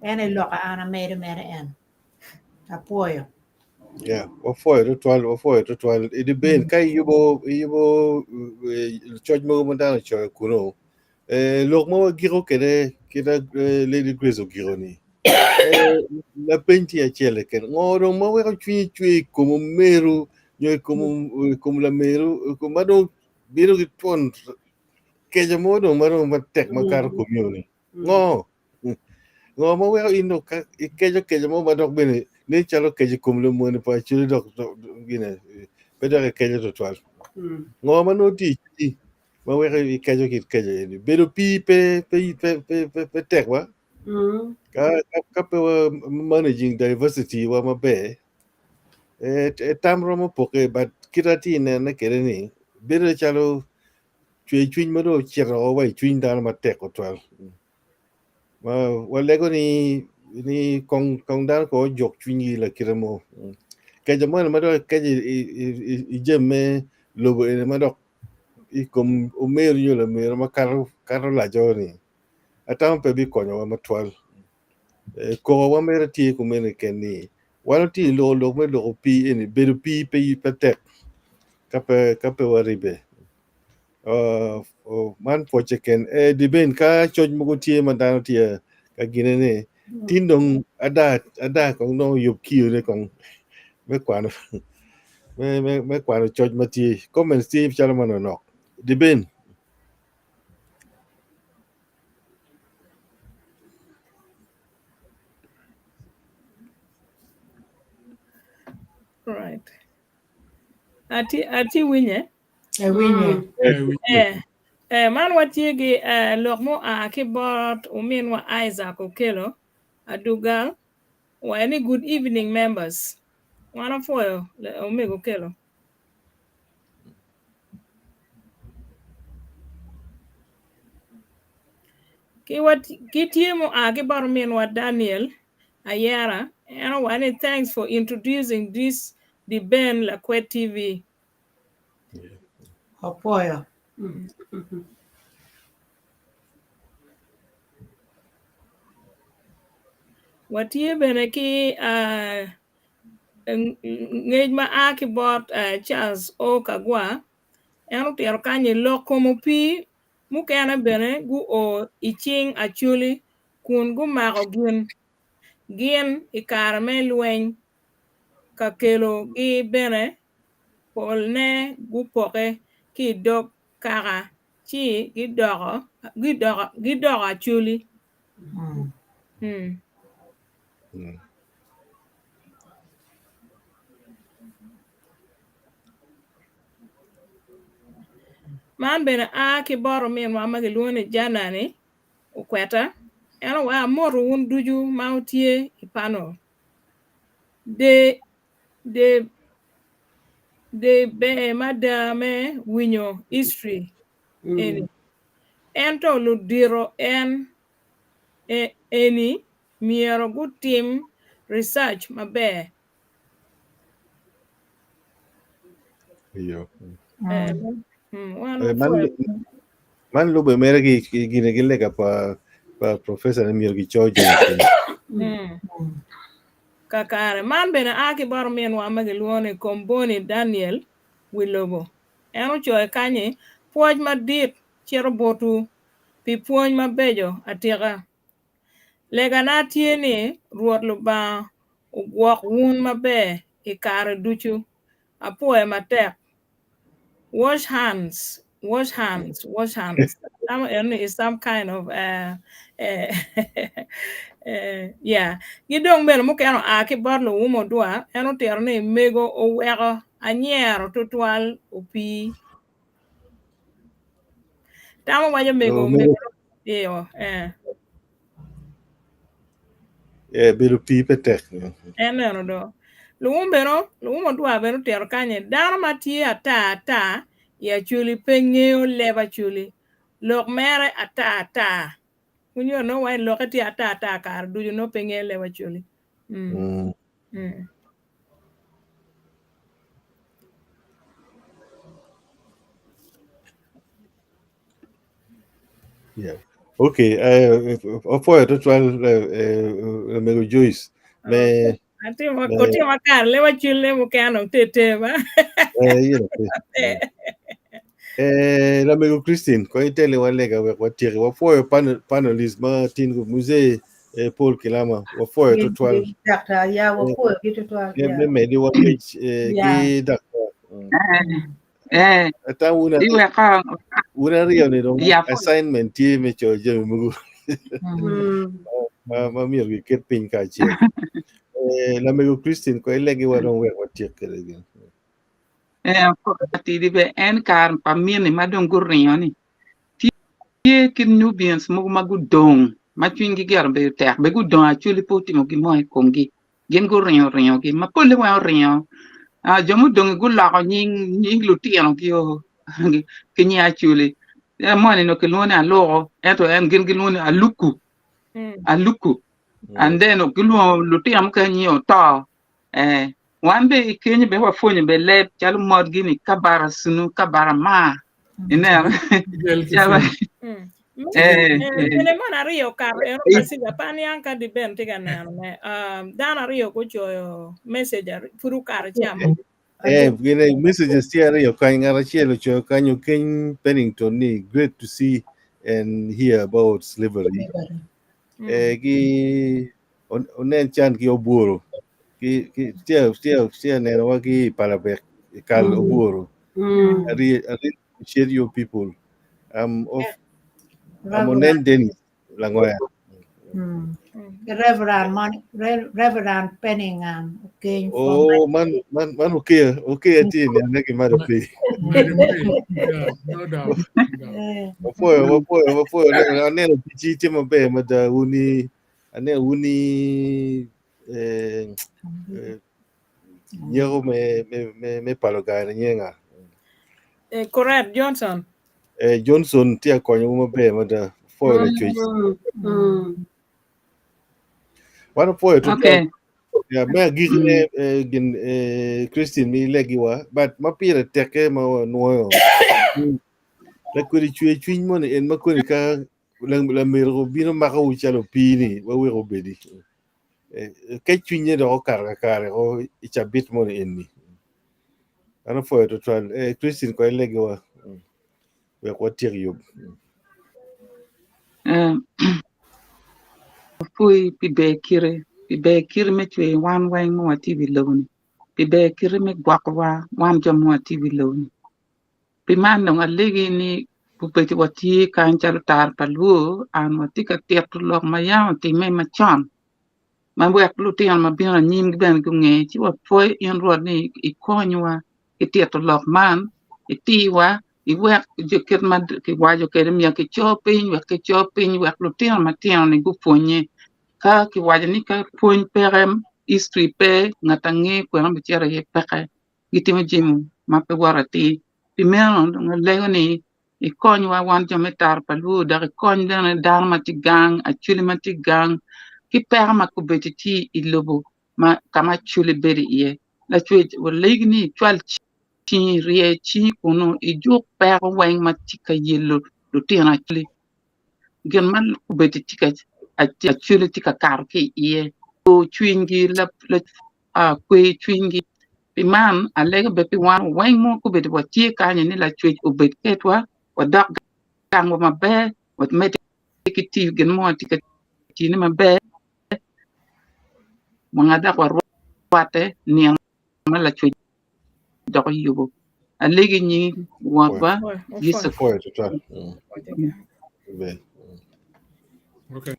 [SPEAKER 7] En aye lok a an amedo mere en. Apwoyo.
[SPEAKER 1] Yeah, wapwoyo tutwal, wapwoyo tutwal. Idi ben ka iyubo iyubo coc mogo ma dano ocoyo kuno, Eh, lok ma wagiko kwede kita eh, Lady Grace ogiko ni eh, lapeny tye acel keken ngo dong ma weko cwinyi cwer i kom omeru nyo i kom i kom lameru i kom ma dong bino ki twon keco mo dong ma dong matek makato komi ni ngo ngo ma weko in dong ka ikeco keco mo ma dok bene nen calo keco i kom lumone pa Acholi dok gine pe dok ikeco tutwal ngo ma nongo tye i cwinyi ma weko ikeco kit keco eni bedo pii pe pe pe pe pe, pe tek wa ka, ka, ka pe wa managing diversity wa maber e, e tam romo poke but kit atye inene kede ni bedo calo cwer cwiny ma dong ocito wa i cwiny dano matek tutwal ma walego ni ni kong kong dano kong ojuk cwinygi lakite mo keco moni ma dok ikeco i, i, i, i jami me lobo eni ma dok i kom omeru nyo lameru ma kato kato laco ni atamo pe bikonyowa matwal e, koko wa mere tye kumene keken ni wan watye i loko lok me loko pii eni bedo pii pe pe tek ka pe ka pe waribe uh, uh, man pwocce ken e diben ka coc mogo tye ma dano tye ka gine ni tin dong ada ada kong dong oyub kiyo ne kong me kwano me me me kwano coc ma tye comments tye calo manonok diben
[SPEAKER 5] Right. Ati ati winye.
[SPEAKER 7] Awinye.
[SPEAKER 5] Eh, eh, man watye gi eh, lok mua ki bot ominwa Isaac Okello Adugal Wa ni good evening members. Wan apwoyo omego Okello. Ki wa ki tye mua ki bot ominwa Daniel Ayera en owaco ni thanks for introducing this the Ben Lakwed TV.
[SPEAKER 7] Apwoyo.
[SPEAKER 5] Watye bene ki ngec ma a ki bot Charles O. Kagwa, en otito kany ni lok kom opii mukene bene guo i cing Acholi kun gumako gin i kare me lweny ka kelogi bene polne gupoke ki i dog kaka ci gidoko Acholi. Mm. Man bene a ki bot ominwa ma gilwongo ni Janani Okweta. En owaco amoto wun ducu ma wutye i panel. De de de ber mada me winyo history eni. Ento ludito en eni myero gutim research maber.
[SPEAKER 1] Iyo.
[SPEAKER 5] Eh, wan
[SPEAKER 1] Eh, man
[SPEAKER 5] wapwoyo.
[SPEAKER 1] man lube mere gi gi- gine gi lega pa pa professor ni myero gico jami piny.
[SPEAKER 5] Kakare. Man bene a ki bot ominwa ma gilwongo ni Komboni Daniel wi lobo. En ocoyo kany ni, Pwoc madit cito botwu pi pwony mabeco atika. Legana tye ni Rwot Lubanga ogwok wun maber i kare ducu. Apwoyo matek. Wash hands, wash hands, wash hands. Tamo eno ni is some kind of uh, uh, uh, yeah. Gi dong bene mukene oa ki bot luwum odwa, en otito ni mego oweko anyero tutwal opii. Tamo waco mego
[SPEAKER 1] Oh, mego
[SPEAKER 5] mego iyo eh.
[SPEAKER 1] Eh, bedo pii pe tek.
[SPEAKER 5] En neno do. Luwum bene luwum odwa bene otito kany ni dano ma tye ata ata i Acholi pe ngeyo leb Acholi. Lok mere ata ata. Wunyo nongo waci lokke tye ata ata kare ducu nongo pe ngeyo leb Acholi. Mm.
[SPEAKER 1] Mm.
[SPEAKER 5] Mm.
[SPEAKER 1] Yeah. Okay, opwoyo tutwal lamego Joyce me
[SPEAKER 5] Atimo otimo kare leb Acholi mukene dong tete ba.
[SPEAKER 1] eh, you know, eh, lamego Christine ko itele wa lega wek watieki wapwoyo panel panelist ma tin go muzee eh, Paul Kilama wapwoyo tutwal
[SPEAKER 8] Daktar, ya wapwoyo ki tutwal.
[SPEAKER 1] me me medi wa ngec eh, ki daktar.
[SPEAKER 6] Eh,
[SPEAKER 1] Ata wun
[SPEAKER 6] iweko
[SPEAKER 1] wun aryo ni dong
[SPEAKER 6] ya
[SPEAKER 1] assignment tye me coyo jami mogo
[SPEAKER 8] Mm.
[SPEAKER 1] ma ma myero giket piny kacel. Eh, lamego Christine ko ilegi wa dong wek watiek kwede gin.
[SPEAKER 6] Eh, atidi be en kare pa mini ma dong guringo ni tye ki Nubians mogo ma gudong ma cwinygi gire obedo tek be gudong actually pe otimo gin mo i komgi gin guringo ringogi ma polle weng oringo ah, jo mudongi guloko nying nying lutinogi o ki nying Acholi Eh, moni no kilwongo ni Aluko ento en gin gilwongo ni Aluku Aluku and then gilwongo lutino mukene nyinge Oto eh, wan be i kenyo be wapwonyo be leb calo motgi ni kabara sunu kabara maa ineno
[SPEAKER 3] Gel ki
[SPEAKER 6] Calo-
[SPEAKER 3] piny.
[SPEAKER 6] Eh, eh.
[SPEAKER 5] Pele mon aryo okato eno pasija pe aniang ka di ben tye ka neno ne. Um, dano aryo gucoyo message pud okato ca mo.
[SPEAKER 1] Eh, gine messages tye aryo kany ngat acel ocoyo kany Okeny Pennington ni great to see and hear about slavery. Eh, ki onen can ki obworo ki ki tye tye tye nenowa ki i Palabek i kal obworo. I really, I really appreciate you people. I'm off. I'm Onen Dennis Langoya.
[SPEAKER 7] Reverend Mon Reverend Penningham Okeny from
[SPEAKER 1] Oh, man, man, man, okay, okay, ati ni ane ki mado pi.
[SPEAKER 3] Mary Mary, yeah, no doubt. No doubt.
[SPEAKER 1] Wapoyo, wapoyo, wapoyo. Aneno pichi tye maber mada uni, aneno uni eh, eh, nyeko me me me me palo gari nyenga.
[SPEAKER 5] Eh, correct, Johnson.
[SPEAKER 1] Eh, Johnson tye akonyo maber mada. Foyo na chwech. Wan opwoyo tutwal.
[SPEAKER 6] Okay.
[SPEAKER 1] Yeah, me agikine eh, gin eh, Christine mi legiwa but ma pire teke ma wanwoyo lakwedi cwe cwiny moni en ma koni ka lamiro bino mako wu calo pii ni waweko obedi Eh, ke cwinye dok okato kakare o i cabit moni eni an opwoyo tutwal eh, Christine ko ilegiwa wek watiek yub
[SPEAKER 6] Eh, Pui pi ber kite, pi ber kite me cweyo wan weng ma watye i wi lobo-ni, pi ber kite me gwokowa wan jo ma watye i wi lobo-ni. Pi man dong alegi ni Gubedo watye kany calo tara pa lwor an watye ka tito lok ma yam otimme macon ma wek lutino ma bino anyim bene gunge ci wapwoyo in Rwot ni ikonywa ki tito lok man itirwa iwek jo kit ma kiwaco kwede myero kico piny wek kico piny wek lutino matino-ni gupwonye ka kiwaco ni ka pwony peke history pe ngat ange kwene bicito iye peke. gitimo jami ma pe woto atir. Pi meno, dong alego ni ikonywa wan jo me tara pa lwor dok ikony bene dano ma tye gang, acholi ma tye gang, ki peko ma kobedo tye i lobo ma ka ma acholi bedo iye. Lacwec walegi ni icwal cingi, irye cingi kunu ijuk peko weng ma tye ka yelo lutino acholi. Gin ma kobedo tye ka acholi tye ka kato ki iye, tur cwinygi kwe cwinygi. Pi man, alego bed pi wan weng ma obedo watye kany ni Lacwec obed kedwa, wadok gangwa maber, wamedde ki tiyo gin mo watye ka tiyone maber, wanga dok warwatte nino ma Lacwec dok oyubo. Alegi i nying Rwotwa Yecu.
[SPEAKER 3] Okay.